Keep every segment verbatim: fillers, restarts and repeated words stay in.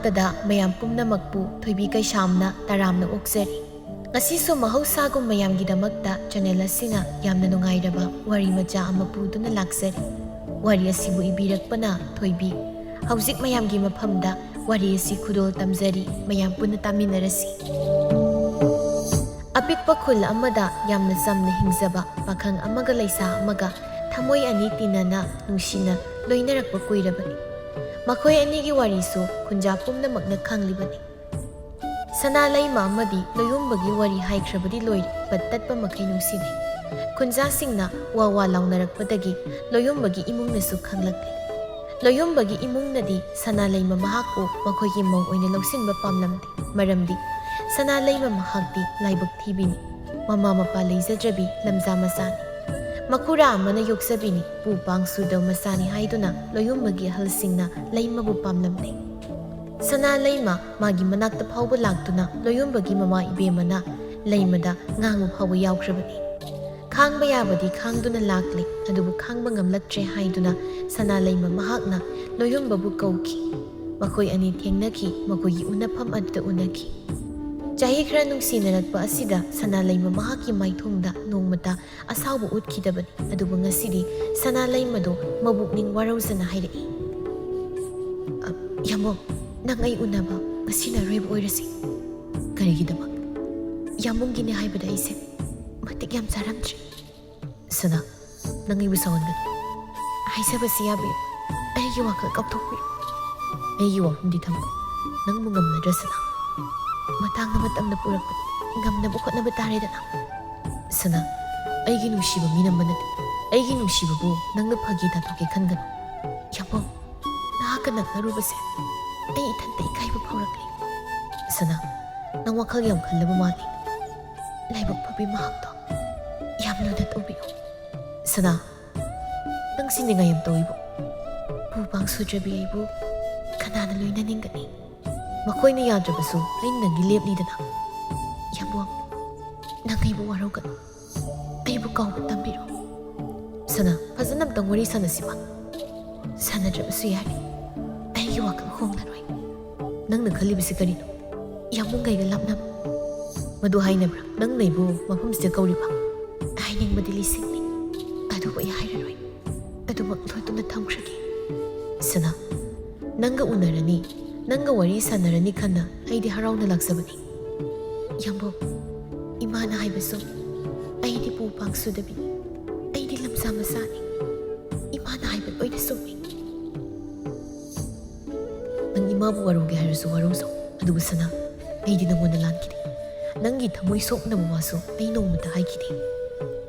ꯇꯗ ꯃꯌꯥꯝ ꯄꯨꯝꯅꯃꯛꯄꯨ ꯊꯣꯏꯕꯤ ꯀꯩꯁꯥꯝꯅ ꯇꯔꯥꯝꯅ ꯑꯣꯛꯆꯔꯤ꯫ ꯉꯁꯤꯁꯨ ꯃꯍꯧꯁꯥꯒꯨꯝ ꯃꯌꯥꯝꯒꯤꯗꯃꯛꯇ ꯆꯦꯅꯦꯜ ꯑꯁꯤꯅ ꯌꯥꯝꯅ ꯅꯨꯡꯉꯥꯏꯔꯕ ꯋꯥꯔꯤ ꯃꯆꯥ ꯑꯃ ꯄꯨꯗꯨꯅ ꯂꯥꯛꯆꯔꯤ꯫ ꯋꯥꯔꯤ ꯑꯁꯤꯕꯨ ꯏꯕꯤꯔꯛꯄꯅ ꯊꯣꯏꯕꯤ꯫ ꯍꯧꯖꯤꯛ ꯃꯌꯥꯝꯒꯤ ꯃꯐꯝꯗ ꯋꯥꯔꯤ ꯑꯁꯤ ꯈꯨꯗꯣꯜ ꯇꯝꯖꯔꯤ, ꯃꯌꯥꯝ ꯄꯨꯟꯅ ꯇꯥꯃꯤꯟꯅꯔꯁꯤ꯫ ꯑꯄꯤꯛꯄ ꯈꯨꯜ ꯑꯃꯗ ꯌꯥꯝꯅ ꯆꯝꯅ ꯍꯤꯡꯖꯕ ꯄꯥꯈꯪ ꯑꯃꯒ ꯂꯩꯁꯥ ꯑꯃꯒ ꯊꯃꯣꯏ ꯑꯅꯤ ꯇꯤꯟꯅꯅ ꯅꯨꯡꯁꯤꯅ ꯂꯣꯏꯅꯔꯛꯄ ꯀꯨꯏꯔꯕꯅꯤ꯫ ꯃꯈꯣꯏ ꯑꯅꯤꯒꯤ ꯋꯥꯔꯤꯁꯨ ꯈꯨꯟꯖꯥ ꯄꯨꯝꯅꯃꯛꯅ ꯈꯪꯂꯤꯕꯅꯤ꯫ ꯁꯅꯥ ꯂꯩꯃ ꯑꯃꯗꯤ ꯂꯣꯌꯨꯝꯕꯒꯤ ꯋꯥꯔꯤ ꯍꯥꯏꯈ꯭ꯔꯕꯗꯤ ꯂꯣꯏꯔꯦ, ꯄꯠ ꯇꯠꯄ ꯃꯈꯩ ꯅꯨꯡꯁꯤꯅꯩ꯫ ꯈꯨꯟꯖꯥꯁꯤꯡꯅ ꯋꯥ ꯋꯥ ꯂꯥꯎꯅꯔꯛꯄꯗꯒꯤ ꯂꯣꯌꯨꯝꯕꯒꯤ ꯏꯃꯨꯡꯅꯁꯨ ꯈꯪꯂꯛꯂꯦ꯫ ꯂꯣꯌꯨꯝꯕꯒꯤ ꯏꯃꯨꯡꯅꯗꯤ ꯁꯅꯥ ꯂꯩꯃ ꯃꯍꯥꯛꯄꯨ ꯃꯈꯣꯏꯒꯤ ꯃꯧ ꯑꯣꯏꯅ ꯂꯧꯁꯤꯟꯕ ꯄꯥꯝꯂꯝꯗꯦ, ꯃꯔꯝꯗꯤ ꯁꯅꯥ ꯂꯩꯃ ꯃꯍꯥꯛꯇꯤ ꯂꯥꯏꯕꯛ ꯊꯤꯕꯤꯅꯤ, ꯃꯃꯥ ꯃꯄꯥ ꯂꯩꯖꯗ꯭ꯔꯕꯤ ꯂꯝꯖꯥ ꯃꯆꯥꯅꯤ, ꯃꯈꯨꯔꯥ ꯑꯃꯅ ꯌꯣꯛꯆꯕꯤꯅꯤ, ꯄꯨ ꯄꯥꯡ ꯁꯨꯗꯕ ꯃꯆꯥꯅꯤ ꯍꯥꯏꯗꯨꯅ ꯂꯣꯌꯨꯝꯕꯒꯤ ꯑꯍꯜꯁꯤꯡꯅ ꯂꯩꯃꯕꯨ ꯄꯥꯝꯂꯝꯗꯦ꯫ ꯁꯅꯥ ꯂꯩꯃ ꯃꯥꯒꯤ ꯃꯅꯥꯛꯇ ꯐꯥꯎꯕ ꯂꯥꯛꯇꯨꯅ ꯂꯣꯌꯨꯝꯕꯒꯤ ꯃꯃꯥ ꯏꯕꯦꯝꯃꯅ ꯂꯩꯃꯗ ꯉꯥꯡꯕ ꯐꯥꯎꯕ ꯌꯥꯎꯈ꯭ꯔꯕꯅꯤ꯫ ꯈꯥꯡꯕ ꯌꯥꯕꯗꯤ ꯈꯥꯡꯗꯨꯅ ꯂꯥꯛꯂꯦ, ꯑꯗꯨꯕꯨ ꯈꯥꯡꯕ ꯉꯝꯂꯛꯇ꯭ꯔꯦ ꯍꯥꯏꯗꯨꯅ ꯁꯅꯥ ꯂꯩꯃ ꯃꯍꯥꯛꯅ ꯂꯣꯌꯨꯝꯕꯕꯨ ꯀꯧꯈꯤ꯫ ꯃꯈꯣꯏ ꯑꯅꯤ ꯊꯦꯡꯅꯈꯤ, ꯃꯈꯣꯏꯒꯤ ꯎꯅꯐꯝ ꯑꯗꯨꯗ ꯎꯅꯈꯤ꯫ ꯆꯍꯤ ꯈꯔ ꯅꯨꯡꯁꯤꯅꯔꯛꯄ ꯑꯁꯤꯗ ꯁꯅꯥ ꯂꯩꯃ ꯃꯍꯥꯛꯀꯤ ꯃꯥꯏꯊꯣꯡꯗ ꯅꯣꯡꯃꯇ ꯑꯁꯥꯎꯕ ꯎꯠꯈꯤꯗꯕꯅꯤ, ꯑꯗꯨꯕꯨ ꯉꯁꯤꯗꯤ ꯁꯅꯥ ꯂꯩꯃꯗꯣ ꯃꯕꯨꯛꯅꯤꯡ ꯋꯥꯔꯧꯖꯅ ꯍꯥꯏꯔꯛꯏ, "ꯑ, ꯌꯥꯝꯕꯣꯝ, ꯅꯪ ꯑꯩ ꯎꯅꯕ ꯉꯁꯤꯅ ꯑꯔꯣꯏꯕ ꯑꯣꯏꯔꯁꯤ꯫" "ꯀꯔꯤꯒꯤꯗꯃꯛ?" "ꯌꯥꯝꯕꯨꯡꯒꯤꯅꯦ ꯍꯥꯏꯕꯗ ꯑꯩꯁꯦ ꯃꯇꯤꯛ ꯌꯥꯝ ꯆꯥꯔꯝꯗ꯭ꯔꯦ꯫" "ꯁꯅꯥ, ꯅꯪ ꯑꯩꯕꯨ ꯁꯥꯎꯍꯟꯒꯅꯨ꯫ ꯍꯥꯏꯖꯕꯁꯤ ꯌꯥꯕꯤꯌꯨ, ꯑꯩꯒꯤ ꯋꯥꯈꯜ ꯀꯥꯎꯊꯣꯛꯄꯤꯌꯨ꯫" "ꯑꯩꯒꯤ ꯋꯥꯐꯝꯗꯤ ꯊꯝꯈꯣ, ꯅꯪꯕꯨ ꯉꯝꯅꯗ꯭ꯔꯁꯅ ꯃꯇꯥꯡ ꯑꯃꯇꯪꯅ ꯄꯨꯔꯛꯄꯅꯤ, ꯉꯝꯅꯕ ꯍꯣꯠꯅꯕ ꯇꯥꯔꯦꯗꯅ꯫" "ꯁꯅꯥ, ꯑꯩꯒꯤ ꯅꯨꯡꯁꯤꯕ ꯃꯤꯅꯝꯕ ꯅꯠꯇꯦ, ꯑꯩꯒꯤ ꯅꯨꯡꯁꯤꯕꯕꯨ ꯅꯪꯅ ꯐꯥꯒꯤ ꯇꯥꯊꯣꯛꯀꯦ ꯈꯟꯒꯅꯨ꯫" "ꯌꯥꯝꯕꯣꯝ, ꯅꯍꯥꯛꯀ ꯅꯛꯅꯔꯨꯕꯁꯦ ꯑꯩ ꯏꯊꯟꯇ ꯏꯀꯥꯏꯕ ꯐꯥꯎꯔꯛꯂꯤ꯫" "ꯁꯅꯥ, ꯅꯪ ꯋꯥꯈꯜ ꯌꯥꯝ ꯈꯜꯂꯕ ꯃꯥꯜꯂꯤ꯫ ꯂꯥꯏꯕꯛ ꯐꯕꯤ ꯃꯍꯥꯛꯇꯣ ꯌꯥꯝ ꯂꯨꯅ ꯇꯧꯕꯤꯌꯨ꯫" "ꯁꯅꯥ, ꯅꯪ ꯁꯤ ꯅꯤꯡꯉꯥꯏ ꯌꯥꯝ ꯇꯧꯏꯕꯣ꯫ ꯄꯨ ꯄꯥꯡ ꯁꯨꯗ꯭ꯔꯕꯤ ꯑꯩꯕꯨ ꯀꯅꯥꯅ ꯂꯣꯏꯅꯅꯤꯡꯒꯅꯤ? ꯃꯈꯣꯏꯅ ꯌꯥꯗ꯭ꯔꯕꯁꯨ ꯑꯩꯅ ꯅꯪꯒꯤ ꯂꯦꯞꯂꯤꯗꯅ꯫ ꯌꯥꯝꯕꯣꯝ, ꯅꯪ ꯑꯩꯕꯨ ꯋꯥꯔꯧꯒꯅꯨ꯫ ꯑꯩꯕꯨ ꯀꯥꯎꯕ ꯇꯝꯕꯤꯔꯣ꯫" "ꯁꯅꯥ, ꯐꯖꯅ ꯑꯝꯇꯪ ꯋꯥꯔꯤ ꯁꯥꯟꯅꯁꯤꯕ꯫" "ꯁꯥꯟꯅꯗ꯭ꯔꯕꯁꯨ ꯌꯥꯔꯦ, ꯑꯩꯒꯤ ꯋꯥꯈꯜ ꯍꯣꯡꯂꯔꯣꯏ꯫ ꯅꯪꯅ ꯈꯜꯂꯤꯕꯁꯤ ꯀꯔꯤꯅꯣ? ꯌꯥꯝꯕꯨꯡꯒ ꯑꯩꯒ ꯂꯥꯞꯅꯕ? ꯃꯗꯨ ꯍꯥꯏꯅꯕ꯭ꯔꯥ? ꯅꯪꯅ ꯑꯩꯕꯨ ꯃꯐꯝꯁꯤꯗ ꯀꯧꯔꯤꯕ? ꯍꯥꯏꯅꯤꯡꯕꯗꯤ ꯂꯤꯁꯤꯡꯅꯤ, ꯑꯗꯨꯕꯨ ꯑꯩ ꯍꯥꯏꯔꯔꯣꯏ꯫ ꯑꯗꯨꯃꯛ ꯂꯣꯠꯇꯨꯅ ꯊꯝꯈ꯭ꯔꯒꯦ꯫ ꯁꯅꯥ, ꯅꯪꯒ ꯎꯅꯔꯅꯤ, ꯅꯪꯒ ꯋꯥꯔꯤ ꯁꯥꯟꯅꯔꯅꯤ ꯈꯟꯅ ꯑꯩꯗꯤ ꯍꯔꯥꯎꯅ ꯂꯥꯛꯆꯕꯅꯤ꯫ ꯌꯥꯝꯕꯨꯡ, ꯏꯃꯥꯅ ꯍꯥꯏꯕ ꯆꯨꯝꯃꯤ꯫ ꯑꯩꯗꯤ ꯄꯨ ꯄꯥꯡ ꯁꯨꯗꯕꯤꯅꯤ꯫ ꯑꯩꯗꯤ ꯂꯝꯖꯥ ꯃꯆꯥꯅꯤ꯫ ꯏꯃꯥꯅ ꯍꯥꯏꯕ ꯂꯣꯏꯅ ꯆꯨꯝꯃꯤ꯫ ꯅꯪ ꯏꯃꯥꯕꯨ ꯋꯥꯔꯧꯒꯦ ꯍꯥꯏꯔꯁꯨ ꯋꯥꯔꯧꯖꯧ꯫ ꯑꯗꯨꯕꯨ ꯁꯅꯥ, ꯑꯩꯗꯤ ꯅꯪꯉꯣꯟꯗ ꯂꯥꯟꯈꯤꯗꯦ꯫ ꯅꯪꯒꯤ ꯊꯃꯣꯏ ꯁꯣꯛꯅꯕ ꯋꯥꯁꯨ ꯑꯩ ꯅꯣꯡꯃꯇ ꯍꯥꯏꯈꯤꯗꯦ꯫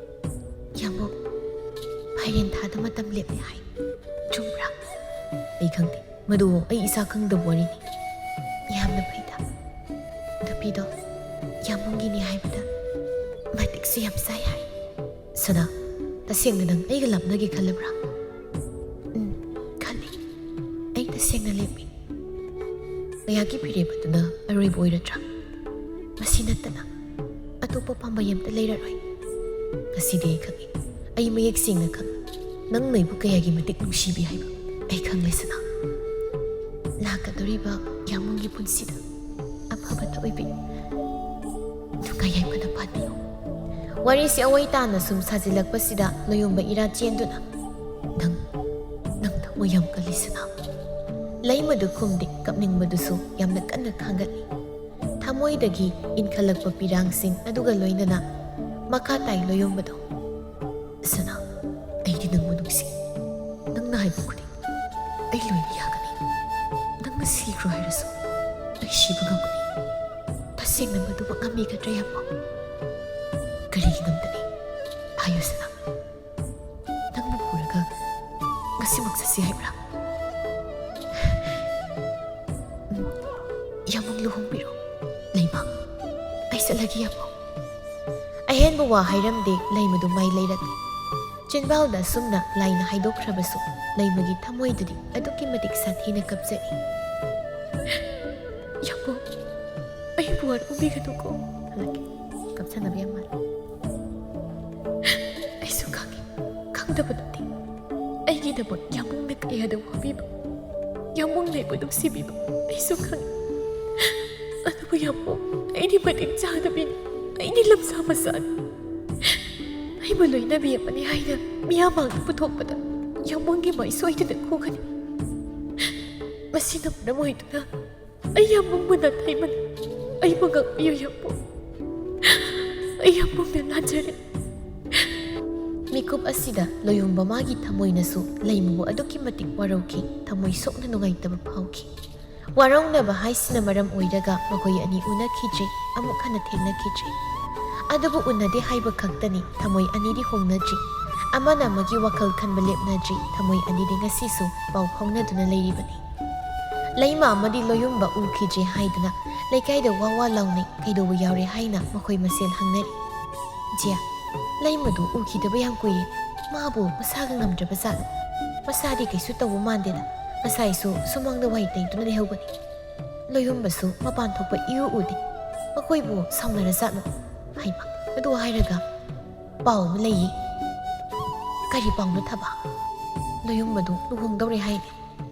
ꯌꯥꯝꯕꯨꯡ, ꯐꯥꯏꯔꯦꯟ ꯊꯥꯗ ꯃꯇꯝ ꯂꯦꯞꯂꯦ ꯍꯥꯏ꯫ ꯆꯨꯝꯕ꯭ꯔꯥ? ꯑꯩ ꯈꯪꯗꯦ꯫ ꯃꯗꯨ ꯑꯩ ꯏꯁꯥ ꯈꯪꯗꯕ ꯋꯥꯔꯤꯅꯤ꯫ ꯌꯥꯝꯅ ꯐꯩꯗ꯫ ꯅꯨꯄꯤꯗꯣ ꯌꯥꯝꯕꯨꯡꯒꯤꯅꯤ ꯍꯥꯏꯕꯗ ꯃꯇꯤꯛꯁꯨ ꯌꯥꯝ ꯆꯥꯏ ꯍꯥꯏ꯫ ꯁꯅꯥ, ꯇꯁꯦꯡꯅ ꯅꯪ ꯑꯩꯒ ꯂꯥꯞꯅꯒꯦ ꯈꯜꯂꯕ꯭ꯔꯥ? ꯎꯝ, ꯈꯜꯂꯤ꯫ ꯑꯩ ꯇꯁꯦꯡꯅ ꯂꯦꯞꯄꯤ꯫ ꯉꯥꯏꯍꯥꯛꯀꯤ ꯐꯤꯔꯦꯞ ꯑꯗꯨꯅ ꯑꯔꯣꯏꯕ ꯑꯣꯏꯔꯗ꯭ꯔꯥ? ꯃꯁꯤ ꯅꯠꯇꯅ ꯑꯇꯣꯞꯄ ꯄꯥꯝꯕꯩ ꯑꯝꯇ ꯂꯩꯔꯔꯣꯏ꯫ ꯉꯁꯤꯗꯤ ꯑꯩ ꯈꯪꯉꯤ꯫ ꯑꯩ ꯃꯌꯦꯛ ꯁꯦꯡꯅ ꯈꯪꯉꯤ꯫ ꯅꯪꯅ ꯑꯩꯕꯨ ꯀꯌꯥꯒꯤ ꯃꯇꯤꯛ ꯅꯨꯡꯁꯤꯕꯤ ꯍꯥꯏꯕ ꯑꯩ ꯈꯪꯂꯦ, ꯁꯅꯥ꯫ ꯂꯥꯛꯀꯗꯧꯔꯤꯕ ꯌꯥꯝꯕꯨꯡꯒꯤ ꯄꯨꯟꯁꯤꯗ ꯑꯐꯕꯇ ꯑꯣꯏꯕꯤꯌꯨ꯫ ꯅꯨꯡꯉꯥꯏ ꯌꯥꯏꯐꯅ ꯄꯥꯟꯕꯤꯌꯨ꯫ ꯋꯥꯔꯤꯁꯤ ꯑꯋꯥꯏ ꯇꯥꯅ ꯁꯨꯝ ꯁꯥꯖꯤꯜꯂꯛꯄꯁꯤꯗ ꯂꯣꯌꯣꯝꯕ ꯏꯔꯥ ꯆꯦꯟꯗꯨꯅ, "ꯅꯪ, ꯅꯪ ꯊꯃꯣꯏ ꯌꯥꯝ ꯀꯜꯂꯤ, ꯁꯅꯥ꯫" ꯂꯩꯃꯗꯨ ꯈꯨꯝꯗꯦ, ꯀꯞꯅꯤꯡꯕꯗꯨꯁꯨ ꯌꯥꯝꯅ ꯀꯟꯅ ꯈꯥꯡꯒꯠꯂꯤ꯫ ꯊꯃꯣꯏꯗꯒꯤ ꯏꯟꯈꯠꯂꯛꯄ ꯄꯤꯔꯥꯡꯁꯤꯡ ꯑꯗꯨꯒ ꯂꯣꯏꯅꯅ ꯃꯈꯥ ꯇꯥꯏ ꯂꯣꯌꯣꯝꯕꯗꯣ꯫ "ꯁꯅꯥ, ꯑꯩꯗꯤ ꯅꯪꯕꯨ ꯅꯨꯡꯁꯤ꯫ ꯅꯪꯅ ꯍꯥꯏꯕ ꯈꯨꯗꯤꯡ ꯑꯩ ꯂꯣꯏꯅ ꯌꯥꯒꯅꯤ꯫ ꯅꯪꯅ ꯁꯤꯈ꯭ꯔꯣ ꯍꯥꯏꯔꯁꯨ ꯑꯩ ꯁꯤꯕ ꯉꯝꯒꯅꯤ꯫ ꯇꯁꯦꯡꯅ ꯃꯗꯨꯃꯛ ꯉꯝꯕꯤꯒꯗ꯭ꯔꯥ, ꯌꯥꯝꯕꯨꯡ? ꯀꯔꯤꯒꯤ ꯉꯝꯗꯅꯤ? ꯍꯥꯏꯌꯨ, ꯁꯅꯥ꯫ ꯅꯪꯕꯨ ꯄꯨꯔꯒ ꯉꯁꯤꯃꯛ ꯆꯠꯁꯤ ꯍꯥꯏꯕ꯭ꯔꯥ?" "ꯎꯝ, ꯌꯥꯝꯕꯨꯡ ꯂꯨꯍꯣꯡꯕꯤꯔꯣ꯫ ꯂꯩꯃ, ꯑꯩ ꯆꯠꯂꯒꯦ, ꯌꯥꯝꯕꯨꯡ꯫" ꯑꯍꯦꯟꯕ ꯋꯥ ꯍꯥꯏꯔꯝꯗꯦ, ꯂꯩꯃꯗꯨ ꯃꯥꯏ ꯂꯩꯔꯛꯂꯦ꯫ ꯆꯤꯟꯕꯥꯜꯗ ꯑꯁꯨꯝꯅ ꯂꯥꯏꯅ ꯍꯥꯏꯗꯣꯛꯈ꯭ꯔꯕꯁꯨ, ꯂꯩꯃꯒꯤ ꯊꯃꯣꯏꯗꯗꯤ ꯑꯗꯨꯛꯀꯤ ꯃꯇꯤꯛ ꯁꯥꯊꯤꯅ ꯀꯞꯆꯔꯤ꯫ "ꯌꯥꯝꯕꯨꯡ, ꯑꯩꯕꯨ ꯋꯥꯔꯧꯕꯤꯒꯅꯨꯀꯣ꯫" ꯍꯜꯂꯛꯀꯦ꯫ ꯀꯞꯆꯅꯕ ꯌꯥꯝ ꯃꯥꯜꯂꯤ꯫ "ꯑꯩꯁꯨ ꯈꯪꯉꯤ, ꯈꯪꯗꯕ ꯅꯠꯇꯦ꯫ ꯑꯩꯒꯤꯗꯃꯛ ꯌꯥꯝꯕꯨꯡꯅ ꯀꯌꯥꯗ ꯋꯥꯕꯤꯕ꯫ ꯌꯥꯝꯕꯨꯡ ꯂꯩꯕꯨ ꯅꯨꯡꯁꯤꯕꯤꯕ ꯑꯩꯁꯨ ꯈꯪꯉꯤ꯫ ꯑꯗꯨꯕꯨ ꯌꯥꯝꯕꯨꯡ, ꯑꯩꯗꯤ ꯃꯇꯤꯛ ꯆꯥꯗꯕꯤꯅꯤ꯫ ꯑꯩꯗꯤ ꯂꯝꯁꯥ ꯃꯆꯥꯅꯤ꯫ ꯑꯩꯕꯨ ꯂꯣꯏꯅꯕꯤ ꯑꯃꯅꯤ ꯍꯥꯏꯅ ꯃꯤꯌꯥꯝ ꯃꯥꯡꯗ ꯄꯨꯊꯣꯛꯄꯗ ꯌꯥꯝꯕꯨꯡꯒꯤ ꯃꯥꯏ ꯁꯣꯏꯗꯅ ꯈꯨꯒꯅꯤ꯫ ꯃꯁꯤꯅ ꯃꯔꯝ ꯑꯣꯏꯗꯨꯅ ꯑꯩ ꯌꯥꯝꯕꯨꯡꯕꯨ ꯅꯥꯊꯩꯕꯅꯤ꯫ ꯑꯩꯕꯨ ꯉꯥꯛꯄꯤꯌꯨ ꯌꯥꯝꯕꯨꯡ꯫ ꯑꯩ ꯌꯥꯝꯕꯨꯡꯗ ꯂꯥꯟꯖꯔꯦ꯫ ꯃꯤꯀꯨꯞ ꯑꯁꯤꯗ ꯂꯣꯌꯨꯝꯕ ꯃꯥꯒꯤ ꯊꯃꯣꯏꯅꯁꯨ ꯂꯩꯃꯕꯨ ꯑꯗꯨꯛꯀꯤ ꯃꯇꯤꯛ ꯋꯥꯔꯧꯈꯤ, ꯊꯃꯣꯏ ꯁꯣꯛꯅ ꯅꯨꯡꯉꯥꯏꯇꯕ ꯐꯥꯎꯈꯤ꯫ ꯋꯥꯔꯧꯅꯕ ꯍꯥꯏꯁꯤꯅ ꯃꯔꯝ ꯑꯣꯏꯔꯒ ꯃꯈꯣꯏ ꯑꯅꯤ ꯎꯅꯈꯤꯗ꯭ꯔꯤ, ꯑꯃꯨꯛ ꯍꯟꯅ ꯊꯦꯡꯅꯈꯤꯗ꯭ꯔꯤ꯫ ꯑꯗꯨꯕꯨ ꯎꯅꯗꯦ ꯍꯥꯏꯕ ꯈꯛꯇꯅꯤ, ꯊꯃꯣꯏ ꯑꯅꯤꯗꯤ ꯍꯣꯡꯅꯗ꯭ꯔꯤ꯫ ꯑꯃꯅ ꯑꯃꯒꯤ ꯋꯥꯈꯜ ꯈꯟꯕ ꯂꯦꯞꯅꯗ꯭ꯔꯤ, ꯊꯃꯣꯏ ꯑꯅꯤꯗꯤ ꯉꯁꯤꯁꯨ ꯄꯥꯎ ꯐꯥꯎꯅꯗꯨꯅ ꯂꯩꯔꯤꯕꯅꯤ꯫ ꯂꯩꯃ ꯑꯃꯗꯤ ꯂꯣꯌꯨꯝꯕ ꯎꯈꯤꯗ꯭ꯔꯦ ꯍꯥꯏꯗꯨꯅ ꯂꯩꯀꯥꯏꯗ ꯋꯥ ꯋꯥ ꯂꯥꯎꯅꯩ, ꯀꯩꯗꯧꯕ ꯌꯥꯎꯔꯦ ꯍꯥꯏꯅ ꯃꯈꯣꯏ ꯃꯁꯦꯜ ꯍꯪꯅꯔꯤ꯫ "ꯏꯆꯦ, ꯂꯩꯃꯗꯨ ꯎꯈꯤꯗꯕ ꯌꯥꯝ ꯀꯨꯏꯔꯦ꯫ ꯃꯥꯕꯨ ꯃꯁꯥꯒ ꯉꯝꯗ꯭ꯔꯕ ꯖꯥꯠꯂꯣ? ꯃꯁꯥꯗꯤ ꯀꯩꯁꯨ ꯇꯧꯕ ꯃꯥꯟꯗꯦꯗ꯫ ꯉꯁꯥꯏꯁꯨ ꯁꯨꯃꯥꯡꯗ ꯋꯥꯏ ꯇꯩꯗꯨꯅ ꯂꯩꯍꯧꯕꯅꯤ꯫ ꯂꯣꯌꯨꯝꯕꯁꯨ ꯃꯄꯥꯟ ꯊꯣꯛꯄ ꯏꯎ ꯎꯗꯦ꯫ ꯃꯈꯣꯏꯕꯨ ꯁꯥꯎꯅꯔꯖꯥꯠꯂꯣ? ꯍꯩꯃ, ꯑꯗꯨ ꯍꯥꯏꯔꯒ ꯄꯥꯎ ꯑꯃ ꯂꯩꯌꯦ꯫" "ꯀꯔꯤ ꯄꯥꯎꯅꯣ ꯊꯕ?" "ꯂꯣꯌꯨꯝꯕꯗꯨ ꯂꯨꯍꯣꯡꯗꯧꯔꯦ ꯍꯥꯏꯅꯦ꯫"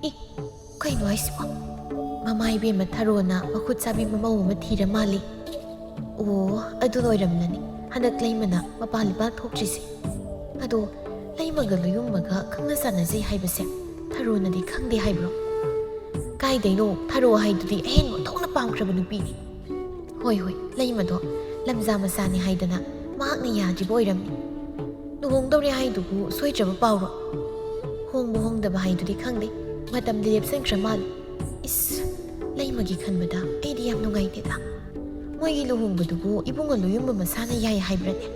"ꯏ, ꯀꯩꯅꯣ ꯍꯥꯏꯁꯤꯕꯣ? ꯃꯃꯥ ꯏꯕꯦꯝꯃ ꯊꯔꯣꯅ ꯃꯈꯨꯠ ꯆꯥꯕꯤ ꯃꯃꯧ ꯑꯃ ꯊꯤꯔ ꯃꯥꯜꯂꯤ꯫" "ꯑꯣ, ꯑꯗꯨ ꯑꯣꯏꯔꯝꯂꯅꯤ ꯍꯟꯗꯛ ꯂꯩꯃꯅ ꯃꯄꯥ ꯂꯩꯕꯥꯛ ꯊꯣꯛꯇ꯭ꯔꯤꯁꯦ꯫ ꯑꯗꯣ ꯂꯩꯃꯒ ꯂꯣꯌꯨꯝꯕꯒ ꯈꯪꯅ ꯆꯥꯟꯅꯖꯩ ꯍꯥꯏꯕꯁꯦ ꯊꯔꯣꯅꯗꯤ ꯈꯪꯗꯦ ꯍꯥꯏꯕ꯭ꯔꯣ?" "ꯀꯥꯏꯗꯩꯅꯣ, ꯊꯔꯣ ꯍꯥꯏꯗꯨꯗꯤ ꯑꯍꯦꯟꯕ ꯑꯣꯟꯊꯣꯛꯅ ꯄꯥꯝꯈ꯭ꯔꯕ ꯅꯨꯄꯤꯅꯤ꯫" "ꯍꯣꯏ, ꯍꯣꯏ, ꯂꯩꯃꯗꯣ ꯂꯝꯖꯥ ꯃꯆꯥꯅꯤ ꯍꯥꯏꯗꯅ ꯃꯍꯥꯛꯅ ꯌꯥꯗ꯭ꯔꯤꯕ ꯑꯣꯏꯔꯝꯅꯤ꯫ ꯂꯨꯍꯣꯡꯗꯧꯔꯦ ꯍꯥꯏꯗꯨꯕꯨ ꯁꯣꯏꯗ꯭ꯔꯕ ꯄꯥꯎꯔꯣ? ꯍꯣꯡꯕ ꯍꯣꯡꯗꯕ ꯍꯥꯏꯗꯨꯗꯤ ꯈꯪꯗꯦ, ꯃꯇꯝꯗꯤ ꯂꯦꯞꯁꯤꯟꯈ꯭ꯔ ꯃꯥꯜꯂꯦ꯫ ꯏꯁ, ꯂꯩꯃꯒꯤ ꯈꯟꯕꯗ ꯑꯩꯗꯤ ꯌꯥꯝ ꯅꯨꯡꯉꯥꯏꯇꯦꯗ꯫ ꯃꯣꯏꯒꯤ ꯂꯨꯍꯣꯡꯕꯗꯨꯕꯨ ꯏꯕꯨꯡꯉꯣ ꯂꯣꯌꯨꯝꯕ ꯃꯁꯥꯅ ꯌꯥꯏ ꯍꯥꯏꯕ꯭ꯔꯅꯦ?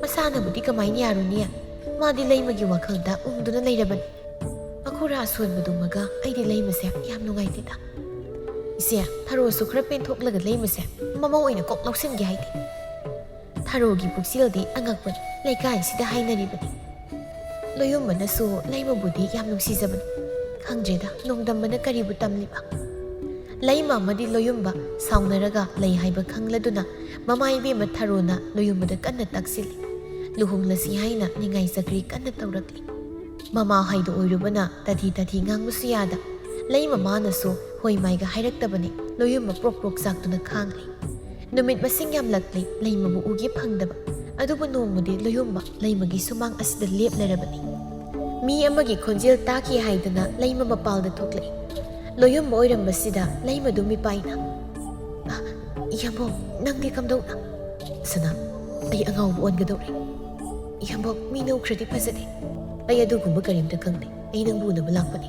ꯃꯁꯥꯅꯕꯨꯗꯤ ꯀꯃꯥꯏꯅ ꯌꯥꯔꯨꯅꯤ? ꯃꯥꯗꯤ ꯂꯩꯃꯒꯤ ꯋꯥꯈꯜꯗ ꯎꯪꯗꯨꯅ ꯂꯩꯔꯕꯅꯤ꯫ ꯃꯈꯨꯔꯥ ꯑꯁꯣꯟꯕꯗꯨꯃꯒ ꯑꯩꯗꯤ ꯂꯩꯃꯁꯦ ꯌꯥꯝ ꯅꯨꯡꯉꯥꯏꯇꯦꯗ꯫ ꯏꯆꯦ, ꯊꯔꯣꯁꯨ ꯈꯔ ꯄꯦꯟꯊꯣꯛꯂꯒ ꯂꯩꯃꯁꯦ ꯃꯃꯧ ꯑꯣꯏꯅ ꯀꯣꯛ ꯂꯧꯁꯤꯟꯒꯦ ꯍꯥꯏꯗꯦ꯫ ꯊꯔꯣꯒꯤ ꯄꯨꯛꯆꯦꯜꯗꯤ ꯑꯉꯛꯄꯅꯤ, ꯂꯩꯀꯥꯏꯁꯤꯗ ꯍꯥꯏꯅꯔꯤꯕꯅꯤ꯫" ꯂꯣꯌꯨꯝꯕꯅꯁꯨ ꯂꯩꯃꯕꯨꯗꯤ ꯌꯥꯝ ꯅꯨꯡꯁꯤꯖꯕꯅꯤ꯫ ꯈꯪꯗ꯭ꯔꯦꯗ, ꯅꯣꯡꯗꯝꯕꯅ ꯀꯔꯤꯕꯨ ꯇꯝꯂꯤꯕ? ꯂꯩꯃ ꯑꯃꯗꯤ ꯂꯣꯌꯨꯝꯕ ꯁꯥꯎꯅꯔꯒ ꯂꯩ ꯍꯥꯏꯕ ꯈꯪꯂꯗꯨꯅ ꯃꯃꯥ ꯏꯕꯦꯝꯃ ꯊꯔꯣꯅ ꯂꯣꯌꯨꯝꯕꯗ ꯀꯟꯅ ꯇꯛꯁꯤꯜꯂꯤ꯫ ꯂꯨꯍꯣꯡꯂꯁꯤ ꯍꯥꯏꯅ ꯅꯤꯡꯉꯥꯏ ꯆꯀ꯭ꯔꯤ ꯀꯟꯅ ꯇꯧꯔꯛꯂꯤ꯫ ꯃꯃꯥ ꯍꯥꯏꯗꯣ ꯑꯣꯏꯔꯨꯕꯅ ꯇꯥꯊꯤ ꯇꯥꯊꯤ ꯉꯥꯡꯕꯁꯨ ꯌꯥꯗ, ꯂꯩꯃ ꯃꯥꯅꯁꯨ ꯍꯣꯏ ꯃꯥꯏꯒ ꯍꯥꯏꯔꯛꯇꯕꯅꯤ꯫ ꯂꯣꯌꯨꯝꯕ ꯄ꯭ꯔꯣꯛ ꯄ꯭ꯔꯣꯛ ꯆꯥꯛꯇꯨꯅ ꯈꯥꯡꯂꯤ꯫ ꯅꯨꯃꯤꯠ ꯃꯁꯤꯡ ꯌꯥꯝꯂꯛꯂꯤ ꯂꯩꯃꯕꯨ ꯎꯒꯦ ꯐꯪꯗꯕ꯫ ꯑꯗꯨꯕꯨ ꯅꯣꯡꯃꯗꯤ ꯂꯣꯌꯨꯝꯕ ꯂꯩꯃꯒꯤ ꯁꯨꯃꯥꯡ ꯑꯁꯤꯗ ꯂꯦꯞꯂꯔꯕꯅꯤ꯫ ꯃꯤ ꯑꯃꯒꯤ ꯈꯣꯟꯖꯦꯜ ꯇꯥꯈꯤ ꯍꯥꯏꯗꯨꯅ ꯂꯩꯃ ꯃꯄꯥꯜꯗ ꯊꯣꯛꯂꯛꯏ꯫ ꯂꯣꯌꯨꯝꯕ ꯑꯣꯏꯔꯝꯕꯁꯤꯗ ꯂꯩꯃꯗꯨ ꯃꯤꯄꯥꯏꯅ, "ꯑ, ꯏꯌꯥꯝꯕꯣ, ꯅꯪꯗꯤ ꯀꯝꯗꯧꯅ?" "ꯁꯅꯥ, ꯑꯩ ꯑꯉꯥꯎꯕ ꯑꯣꯟꯒꯗꯧꯔꯦ꯫ ꯏꯌꯥꯝꯕꯣ, ꯃꯤꯅ ꯎꯈ꯭ꯔꯗꯤ ꯐꯖꯗꯦ꯫ ꯑꯩ ꯑꯗꯨꯒꯨꯝꯕ ꯀꯔꯤꯝꯇ ꯈꯪꯗꯦ꯫ ꯑꯩ ꯅꯪꯕꯨ ꯎꯅꯕ ꯂꯥꯛꯄꯅꯤ꯫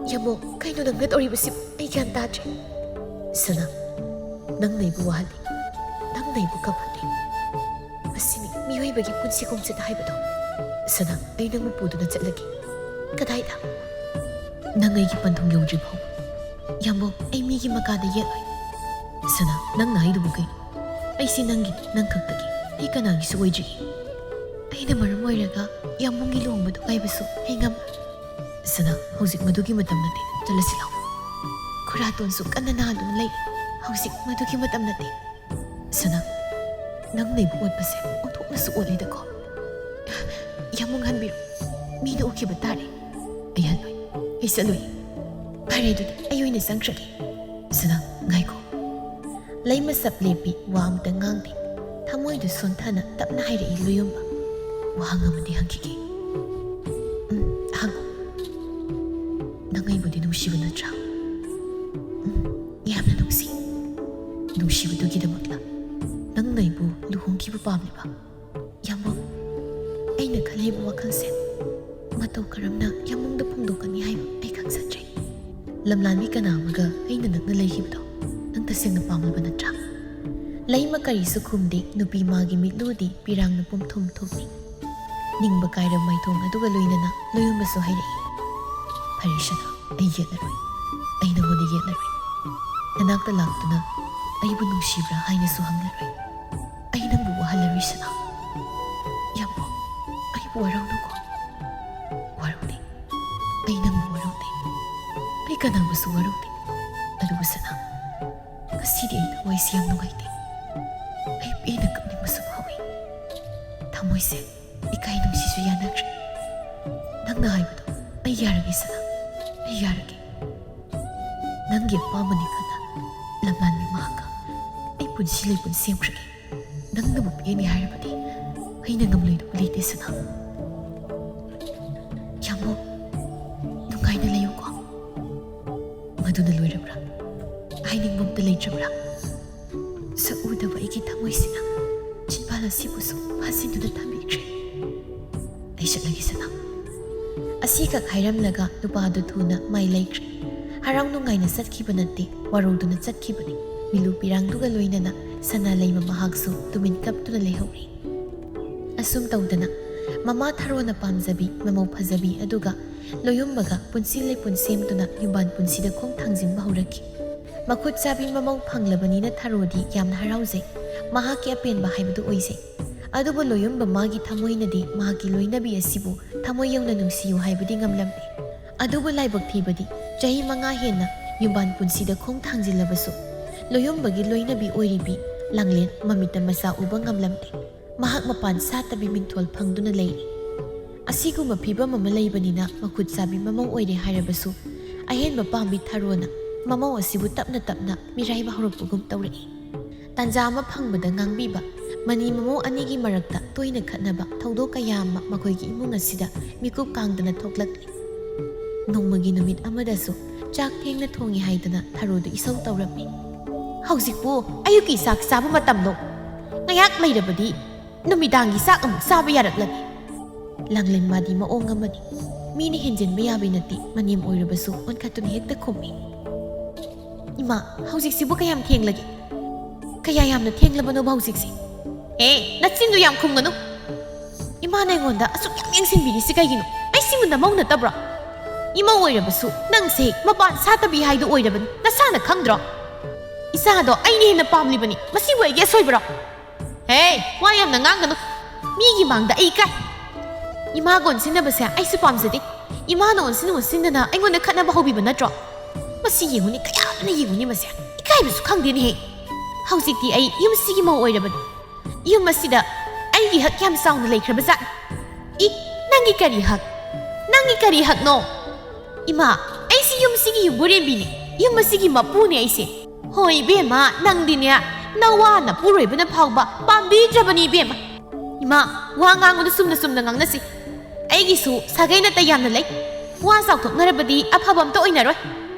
ꯏꯌꯥꯝꯕꯣ, ꯀꯩꯅꯣ ꯅꯪꯅ ꯇꯧꯔꯤꯕꯁꯤꯕꯨ? ꯑꯩ ꯒ꯭ꯌꯥꯟ ꯇꯥꯗ꯭ꯔꯦ꯫" "ꯁꯅꯥ, ꯅꯪꯅ ꯑꯩꯕꯨ ꯋꯥꯍꯜꯂꯤ꯫ ꯅꯪꯅ ꯑꯩꯕꯨ ꯀꯞꯍꯜꯂꯤ꯫ ꯃꯁꯤꯅꯤ ꯃꯤꯑꯣꯏꯕꯒꯤ ꯄꯨꯟꯁꯤ ꯈꯣꯡꯆꯠ ꯍꯥꯏꯕꯗꯣ꯫ ꯁꯅꯥ, ꯑꯩ ꯅꯪꯕꯨ ꯄꯨꯗꯨꯅ ꯆꯠꯂꯒꯦ꯫" "ꯀꯗꯥꯏꯗ?" "ꯅꯪ ꯑꯩꯒꯤ ꯄꯟꯊꯨꯡ ꯌꯧꯗ꯭ꯔꯤ ꯐꯥꯎꯕ꯫" "ꯌꯥꯝꯕꯣ, ꯑꯩ ꯃꯤꯒꯤ ꯃꯀꯥꯗ ꯌꯦꯠꯂꯣꯏ꯫" "ꯁꯅꯥ, ꯅꯪꯅ ꯍꯥꯏꯗꯨꯕꯨ ꯀꯩꯅꯣ? ꯑꯩꯁꯤ ꯅꯪꯒꯤꯅꯤ, ꯅꯪ ꯈꯛꯇꯒꯤ꯫ ꯑꯩ ꯀꯅꯥꯒꯤꯁꯨ ꯑꯣꯏꯗ꯭ꯔꯤꯌꯦ꯫ ꯑꯩꯅ ꯃꯔꯝ ꯑꯣꯏꯔꯒ ꯌꯥꯝꯕꯨꯡꯒꯤ ꯂꯨꯍꯣꯡꯕꯗꯨ ꯀꯥꯏꯕꯁꯨ ꯑꯩ ꯉꯝꯂꯣꯏ꯫" "ꯁꯅꯥ, ꯍꯧꯖꯤꯛ ꯃꯗꯨꯒꯤ ꯃꯇꯝ ꯅꯠꯇꯦ꯫ ꯆꯠꯂꯁꯤ ꯂꯥꯎ꯫" "ꯈꯨꯔꯥꯇꯣꯟꯁꯨ ꯀꯟꯅ ꯅꯥꯗꯨꯅ ꯂꯩ꯫ ꯍꯧꯖꯤꯛ ꯃꯗꯨꯒꯤ ꯃꯇꯝ ꯅꯠꯇꯦ꯫" "ꯁꯅꯥ, ꯅꯪꯅ ꯑꯩꯕꯨ ꯑꯣꯠꯄꯁꯦ ꯑꯣꯟꯊꯣꯛꯅꯁꯨ ꯑꯣꯠꯂꯤꯗꯀꯣ꯫" "ꯌꯥꯝꯕꯨꯡ, ꯍꯟꯕꯤꯔꯣ꯫ ꯃꯤꯅ ꯎꯈꯤꯕ ꯇꯥꯔꯦ꯫" "ꯑꯩ ꯍꯜꯂꯣꯏ, ꯑꯩ ꯆꯠꯂꯣꯏ꯫" "ꯐꯔꯦ, ꯑꯗꯨꯗꯤ ꯑꯩ ꯑꯣꯏꯅ ꯆꯪꯈ꯭ꯔꯒꯦ꯫" "ꯁꯅꯥ, ꯉꯥꯏꯈꯣ꯫" ꯂꯩꯃ ꯁꯞ ꯂꯦꯞꯄꯤ, ꯋꯥ ꯑꯃꯇ ꯉꯥꯡꯗꯦ꯫ ꯊꯃꯣꯏꯗꯨ ꯁꯣꯟꯊꯅ ꯇꯞꯅ ꯍꯥꯏꯔꯛꯏ ꯂꯣꯌꯨꯝꯕ, "ꯋꯥꯍꯪ ꯑꯃꯗꯤ ꯍꯪꯈꯤꯒꯦ꯫" "ꯎꯝ, ꯍꯪꯉꯨ꯫" "ꯅꯪ ꯑꯩꯕꯨꯗꯤ ꯅꯨꯡꯁꯤꯕ ꯅꯠꯇ꯭ꯔꯥ?" "ꯎꯝ, ꯌꯥꯝꯅ ꯅꯨꯡꯁꯤ꯫" "ꯅꯨꯡꯁꯤꯕꯗꯨꯒꯤꯗꯃꯛꯂ ꯅꯪꯅ ꯑꯩꯕꯨ ꯂꯨꯍꯣꯡꯈꯤꯕ ꯄꯥꯝꯂꯤꯕ?" "ꯌꯥꯝꯕꯨꯡ, ꯑꯩꯅ ꯈꯜꯂꯤꯕ ꯋꯥꯈꯜꯁꯦ ꯃꯇꯧ ꯀꯔꯝꯅ ꯌꯥꯝꯕꯨꯡꯗ ꯐꯣꯡꯗꯣꯛꯀꯅꯤ ꯍꯥꯏꯕ ꯑꯩ ꯈꯪꯖꯗ꯭ꯔꯦ꯫ ꯂꯝꯂꯥꯟꯕꯤ ꯀꯅꯥ ꯑꯃꯒ ꯑꯩꯅ ꯅꯛꯅ ꯂꯩꯈꯤꯕꯗꯣ ꯅꯪ ꯇꯁꯦꯡꯅ ꯄꯥꯝꯂꯕ ꯅꯠꯇ꯭ꯔꯥ?" ꯂꯩꯃ ꯀꯔꯤꯁꯨ ꯈꯨꯝꯗꯦ꯫ ꯅꯨꯄꯤ ꯃꯥꯒꯤ ꯃꯤꯠꯂꯨꯗꯤ ꯄꯤꯔꯥꯡꯅ ꯄꯨꯝꯊꯨꯝ ꯊꯨꯝꯃꯤ꯫ ꯅꯤꯡꯕ ꯀꯥꯏꯔꯕ ꯃꯥꯏꯊꯣꯡ ꯑꯗꯨꯒ ꯂꯣꯏꯅꯅ ꯂꯣꯌꯨꯝꯕꯁꯨ ꯍꯥꯏꯔꯛꯏ, "ꯐꯔꯦ ꯁꯅꯥ, ꯑꯩ ꯌꯦꯠꯂꯔꯣꯏ꯫ ꯑꯩ ꯅꯉꯣꯟꯗ ꯌꯦꯠꯂꯔꯣꯏ꯫ ꯅꯅꯥꯛꯇ ꯂꯥꯛꯇꯨꯅ ꯑꯩꯕꯨ ꯅꯨꯡꯁꯤꯕ꯭ꯔꯥ ꯍꯥꯏꯅꯁꯨ ꯍꯪꯂꯔꯣꯏ꯫ ꯑꯩ ꯅꯪꯕꯨ ꯋꯥꯍꯜꯂꯔꯣꯏ ꯁꯅꯥ꯫" "ꯌꯥꯝꯕꯨꯡ, ꯑꯩꯕꯨ ꯋꯥꯔꯧꯅꯨꯀꯣ꯫" "ꯋꯥꯔꯧꯗꯦ꯫ ꯑꯩ ꯅꯪꯕꯨ ꯋꯥꯔꯧꯗꯦ꯫ ꯑꯩ ꯀꯅꯥꯕꯨꯁꯨ ꯋꯥꯔꯧꯗꯦ꯫ ꯑꯗꯨꯕꯨ ꯁꯅꯥ, ꯉꯁꯤꯗꯤ ꯑꯩ ꯊꯋꯥꯏꯁꯤ ꯌꯥꯝ ꯅꯨꯡꯉꯥꯏꯇꯦ꯫ ꯑꯩ ꯄꯦꯟꯅ ꯀꯞꯅꯤꯡꯕꯁꯨ ꯐꯥꯎꯏ꯫ ꯊꯃꯣꯏꯁꯦ ꯏꯀꯥꯏ ꯅꯨꯡꯁꯤꯁꯨ ꯌꯥꯅꯗ꯭ꯔꯦ꯫ ꯅꯪꯅ ꯍꯥꯏꯕꯗꯣ ꯑꯩ ꯌꯥꯔꯒꯦ ꯁꯅꯥ, ꯑꯩ ꯌꯥꯔꯒꯦ꯫ ꯅꯪꯒꯤ ꯑꯄꯥꯝꯕꯅꯤ ꯈꯟꯅ ꯂꯝꯂꯥꯟꯕꯤ ꯃꯍꯥꯛꯀ ꯑꯩ ꯄꯨꯟꯁꯤ ꯂꯩꯄꯨꯟ ꯁꯦꯝꯈ꯭ꯔꯒꯦ꯫ ꯅꯪꯅꯕꯨ ꯄꯦꯟꯅꯤ ꯍꯥꯏꯔꯕꯗꯤ ꯑꯩꯅ ꯉꯝꯂꯣꯏꯗꯕ ꯂꯩꯇꯦ ꯁꯅꯥ꯫ ꯌꯥꯝꯕꯨ, ꯅꯨꯡꯉꯥꯏꯅ ꯂꯩꯌꯨꯀꯣ꯫ ꯃꯗꯨꯅ ꯂꯣꯏꯔꯕ꯭ꯔꯥ? ꯍꯥꯏꯅꯤꯡꯕ ꯑꯝꯇ ꯂꯩꯇ꯭ꯔꯕ꯭ꯔꯥ? ꯁꯛ ꯎꯗꯕ ꯑꯩꯒꯤ ꯊꯃꯣꯏꯁꯤꯅ ꯆꯤꯟꯕꯥꯜ ꯑꯁꯤꯕꯨꯁꯨ ꯐꯥꯖꯤꯟꯗꯨꯅ ꯊꯝꯕꯤꯈ꯭ꯔꯦ꯫ ꯑꯩ ꯆꯠꯂꯒꯦ ꯁꯅꯥ꯫ ꯑꯁꯤꯈꯛ ꯍꯥꯏꯔꯝꯂꯒ ꯅꯨꯄꯥꯗꯨ ꯊꯨꯅ ꯃꯥꯏ ꯂꯩꯈ꯭ꯔꯦ꯫ ꯍꯔꯥꯎ ꯅꯨꯡꯉꯥꯏꯅ ꯆꯠꯈꯤꯕ ꯅꯠꯇꯦ, ꯋꯥꯔꯧꯗꯨꯅ ꯆꯠꯈꯤꯕꯅꯤ꯫ ꯃꯤꯂꯨ ꯄꯤꯔꯥꯡꯗꯨꯒ ꯂꯣꯏꯅꯅ ꯁꯅꯥ ꯂꯩꯃ ꯃꯍꯥꯛꯁꯨ ꯇꯨꯃꯤꯟ ꯀꯞꯇꯨꯅ ꯂꯩꯍꯧꯔꯤ꯫ ꯑꯁꯨꯝ ꯇꯧꯗꯅ ꯃꯃꯥ ꯊꯔꯣꯅ ꯄꯥꯝꯖꯕꯤ ꯃꯃꯧ ꯐꯖꯕꯤ ꯑꯗꯨꯒ ꯂꯣꯌꯨꯝꯕꯒ ꯄꯨꯟꯁꯤ ꯂꯩꯄꯨꯟ ꯁꯦꯝꯗꯨꯅ ꯌꯨꯝꯕꯥꯟ ꯄꯨꯟꯁꯤꯗ ꯈꯣꯡ ꯊꯥꯡꯖꯤꯟꯕ ꯍꯧꯔꯛꯈꯤ꯫ ꯃꯈꯨꯠ ꯆꯥꯕꯤ ꯃꯃꯧ ꯐꯪꯂꯕꯅꯤꯅ ꯊꯔꯣꯗꯤ ꯌꯥꯝꯅ ꯍꯔꯥꯎꯖꯩ꯫ ꯃꯍꯥꯛꯀꯤ ꯑꯄꯦꯟꯕ ꯍꯥꯏꯕꯗꯨ ꯑꯣꯏꯖꯩ꯫ ꯑꯗꯨꯕꯨ ꯂꯣꯌꯨꯝꯕ ꯃꯥꯒꯤ ꯊꯃꯣꯏꯅꯗꯤ ꯃꯍꯥꯛꯀꯤ ꯂꯣꯏꯅꯕꯤ ꯑꯁꯤꯕꯨ ꯊꯃꯣꯏ ꯌꯧꯅ ꯅꯨꯡꯁꯤꯌꯨ ꯍꯥꯏꯕꯗꯤ ꯉꯝꯂꯝꯗꯦ꯫ ꯑꯗꯨꯕꯨ ꯂꯥꯏꯕꯛ ꯊꯤꯕꯗꯤ ꯆꯍꯤ ꯃꯉꯥ ꯍꯦꯟꯅ ꯌꯨꯝꯕꯥꯟ ꯄꯨꯟꯁꯤꯗ ꯈꯣꯡ ꯊꯥꯡꯖꯤꯜꯂꯕꯁꯨ ꯂꯣꯌꯨꯝꯕꯒꯤ ꯂꯣꯏꯅꯕꯤ ꯑꯣꯏꯔꯤꯕꯤ ꯂꯥꯡꯂꯦꯟ ꯃꯃꯤꯠꯇ ꯃꯆꯥ ꯎꯕ ꯉꯝꯂꯝꯗꯦ꯫ ꯃꯍꯥꯛ ꯃꯄꯥꯟ ꯁꯥꯠꯇꯕꯤ ꯃꯤꯡꯊꯣꯜ ꯐꯪꯗꯨꯅ ꯂꯩꯔꯤ꯫ ꯑꯁꯤꯒꯨꯝꯕ ꯐꯤꯕꯝ ꯑꯃ ꯂꯩꯕꯅꯤꯅ ꯃꯈꯨꯠ ꯆꯥꯕꯤ ꯃꯃꯧ ꯑꯣꯏꯔꯦ ꯍꯥꯏꯔꯕꯁꯨ ꯑꯍꯦꯟꯕ ꯄꯥꯝꯕꯤ ꯊꯔꯣꯅ ꯃꯃꯧ ꯑꯁꯤꯕꯨ ꯇꯞꯅ ꯇꯞꯅ ꯃꯤꯔꯥꯏꯕ ꯍꯧꯔꯛꯄꯒꯨꯝ ꯇꯧꯔꯛꯏ꯫ ꯇꯥꯟꯖꯥ ꯑꯃ ꯐꯪꯕꯗ ꯉꯥꯡꯕꯤꯕ ꯃꯅꯤ ꯃꯃꯧ ꯑꯅꯤꯒꯤ ꯃꯔꯛꯇ ꯇꯣꯏꯅ ꯈꯠꯅꯕ ꯊꯧꯗꯣꯛ ꯀꯌꯥ ꯑꯃ ꯃꯈꯣꯏꯒꯤ ꯏꯃꯨꯡ ꯑꯁꯤꯗ ꯃꯤꯀꯨꯞ ꯀꯥꯡꯗꯅ ꯊꯣꯛꯂꯛꯂꯤ꯫ ꯅꯣꯡꯃꯒꯤ ꯅꯨꯃꯤꯠ ꯑꯃꯗꯁꯨ ꯆꯥꯛ ꯊꯦꯡꯅ ꯊꯣꯡꯉꯤ ꯍꯥꯏꯗꯅ ꯊꯔꯣꯗꯨ ꯏꯁꯧ ꯇꯧꯔꯝꯃꯤ꯫ "ꯍꯧꯖꯤꯛꯄꯨ ꯑꯌꯨꯛꯀꯤ ꯆꯥꯛ ꯆꯥꯕ ꯃꯇꯝꯂꯣ? ꯉꯥꯏꯍꯥꯛ ꯂꯩꯔꯕꯗꯤ ꯅꯨꯃꯤꯗꯥꯡꯒꯤ ꯆꯥꯛ ꯑꯃꯨꯛ ꯆꯥꯕ ꯌꯥꯔꯛꯂꯅꯤ꯫" ꯂꯥꯡꯂꯦꯟ ꯃꯥꯗꯤ ꯃꯑꯣꯡ ꯑꯃꯅꯤ꯫ ꯃꯤꯅ ꯍꯦꯟꯖꯤꯟꯕ ꯌꯥꯕꯩ ꯅꯠꯇꯦ, ꯃꯅꯦꯝ ꯑꯣꯏꯔꯕꯁꯨ ꯑꯣꯟꯈꯠꯇꯨꯅ ꯍꯦꯛꯇ ꯈꯨꯝꯃꯤ꯫ "ꯏꯃꯥ, ꯍꯧꯖꯤꯛꯁꯤꯕꯨ ꯀꯌꯥꯝ ꯊꯦꯡꯂꯒꯦ? ꯀꯌꯥ ꯌꯥꯝꯅ ꯊꯦꯡꯂꯕꯅꯣꯕ ꯍꯧꯖꯤꯛꯁꯦ?" "ꯑꯦ, ꯅꯆꯤꯟꯗꯨ ꯌꯥꯝ ꯈꯨꯝꯒꯅꯨ꯫ ꯏꯃꯥꯅ ꯑꯩꯉꯣꯟꯗ ꯑꯁꯨꯛ ꯌꯥꯝ ꯌꯦꯡꯁꯤꯟꯕꯤꯔꯤꯁꯤ ꯀꯩꯒꯤꯅꯣ? ꯑꯩ ꯁꯤꯕꯨ ꯅꯃꯧ ꯅꯠꯇꯕ꯭ꯔꯣ? ꯏꯃꯧ ꯑꯣꯏꯔꯕꯁꯨ ꯅꯪꯁꯦ ꯃꯄꯥꯟ ꯁꯥꯠꯇꯕꯤ ꯍꯥꯏꯗꯨ ꯑꯣꯏꯔꯕꯅꯤ꯫ ꯅꯁꯥꯅ ꯈꯪꯗ꯭ꯔꯣ? ꯏꯆꯥꯗꯣ ꯑꯩꯅ ꯍꯦꯟꯅ ꯄꯥꯝꯂꯤꯕꯅꯤ꯫ ꯃꯁꯤꯕꯨ ꯑꯩꯒꯤ ꯑꯁꯣꯏꯕꯔꯣ?" "ꯍꯦ, ꯋꯥ ꯌꯥꯝꯅ ꯉꯥꯡꯒꯅꯨ꯫ ꯃꯤꯒꯤ ꯃꯥꯡꯗ ꯑꯩ ꯏꯀꯥꯏ꯫ ꯏꯃꯥꯒ ꯑꯣꯟꯁꯤꯟꯅꯕꯁꯦ ꯑꯩꯁꯨ ꯄꯥꯝꯖꯗꯦ꯫ ꯏꯃꯥꯅ ꯑꯣꯟꯁꯤꯟ ꯑꯣꯟꯁꯤꯟꯗꯅ ꯑꯩꯉꯣꯟꯗ ꯈꯠꯅꯕ ꯍꯧꯕꯤꯕ ꯅꯠꯇ꯭ꯔꯣ? ꯃꯁꯤ ꯌꯦꯡꯉꯨꯅꯦ, ꯀꯌꯥꯝꯅ ꯌꯦꯡꯉꯨꯅꯦ ꯃꯁꯦ꯫ ꯏꯀꯥꯏꯕꯁꯨ ꯈꯪꯗꯦꯅꯦꯍꯦ꯫ ꯍꯧꯖꯤꯛꯇꯤ ꯑꯩ ꯌꯨꯝꯁꯤꯒꯤ ꯃꯧ ꯑꯣꯏꯔꯕꯅꯤ꯫ ꯌꯨꯝ ꯑꯁꯤꯗ ꯑꯩꯒꯤ ꯍꯛ ꯌꯥꯝ ꯆꯥꯎꯅ ꯂꯩꯈ꯭ꯔꯕꯖꯥꯠꯅꯤ꯫" "ꯏ, ꯅꯪꯒꯤ ꯀꯔꯤ ꯍꯛ? ꯅꯪꯒꯤ ꯀꯔꯤ ꯍꯛꯅꯣ?" "ꯏꯃꯥ, ꯑꯩꯁꯤ ꯌꯨꯝꯁꯤꯒꯤ ꯌꯨꯝꯕꯨꯔꯦꯝꯕꯤꯅꯤ꯫ ꯌꯨꯝ ꯑꯁꯤꯒꯤ ꯃꯄꯨꯅꯦ ꯑꯩꯁꯦ꯫ ꯍꯣꯏ ꯏꯕꯦꯝꯃ, ꯅꯪꯗꯤꯅꯦ, ꯅꯋꯥ ꯅꯄꯨꯔꯣꯏꯕꯅ ꯐꯥꯎꯕ ꯄꯥꯝꯕꯤꯗ꯭ꯔꯕꯅꯤ ꯏꯕꯦꯝꯃ꯫ ꯏꯃꯥ, ꯋꯥ ꯉꯥꯡꯕꯗ ꯆꯨꯝꯅ ꯆꯨꯝꯅ ꯉꯥꯡꯅꯁꯤ꯫ ꯑꯩꯒꯤꯁꯨ ꯁꯥꯒꯩ ꯅꯥꯇꯩ ꯌꯥꯝꯅ ꯂꯩ꯫ ꯋꯥ ꯆꯥꯎꯊꯣꯛꯅꯔꯕꯗꯤ ꯑꯐꯕ ꯑꯝꯇ ꯑꯣꯏꯅꯔꯣꯏ꯫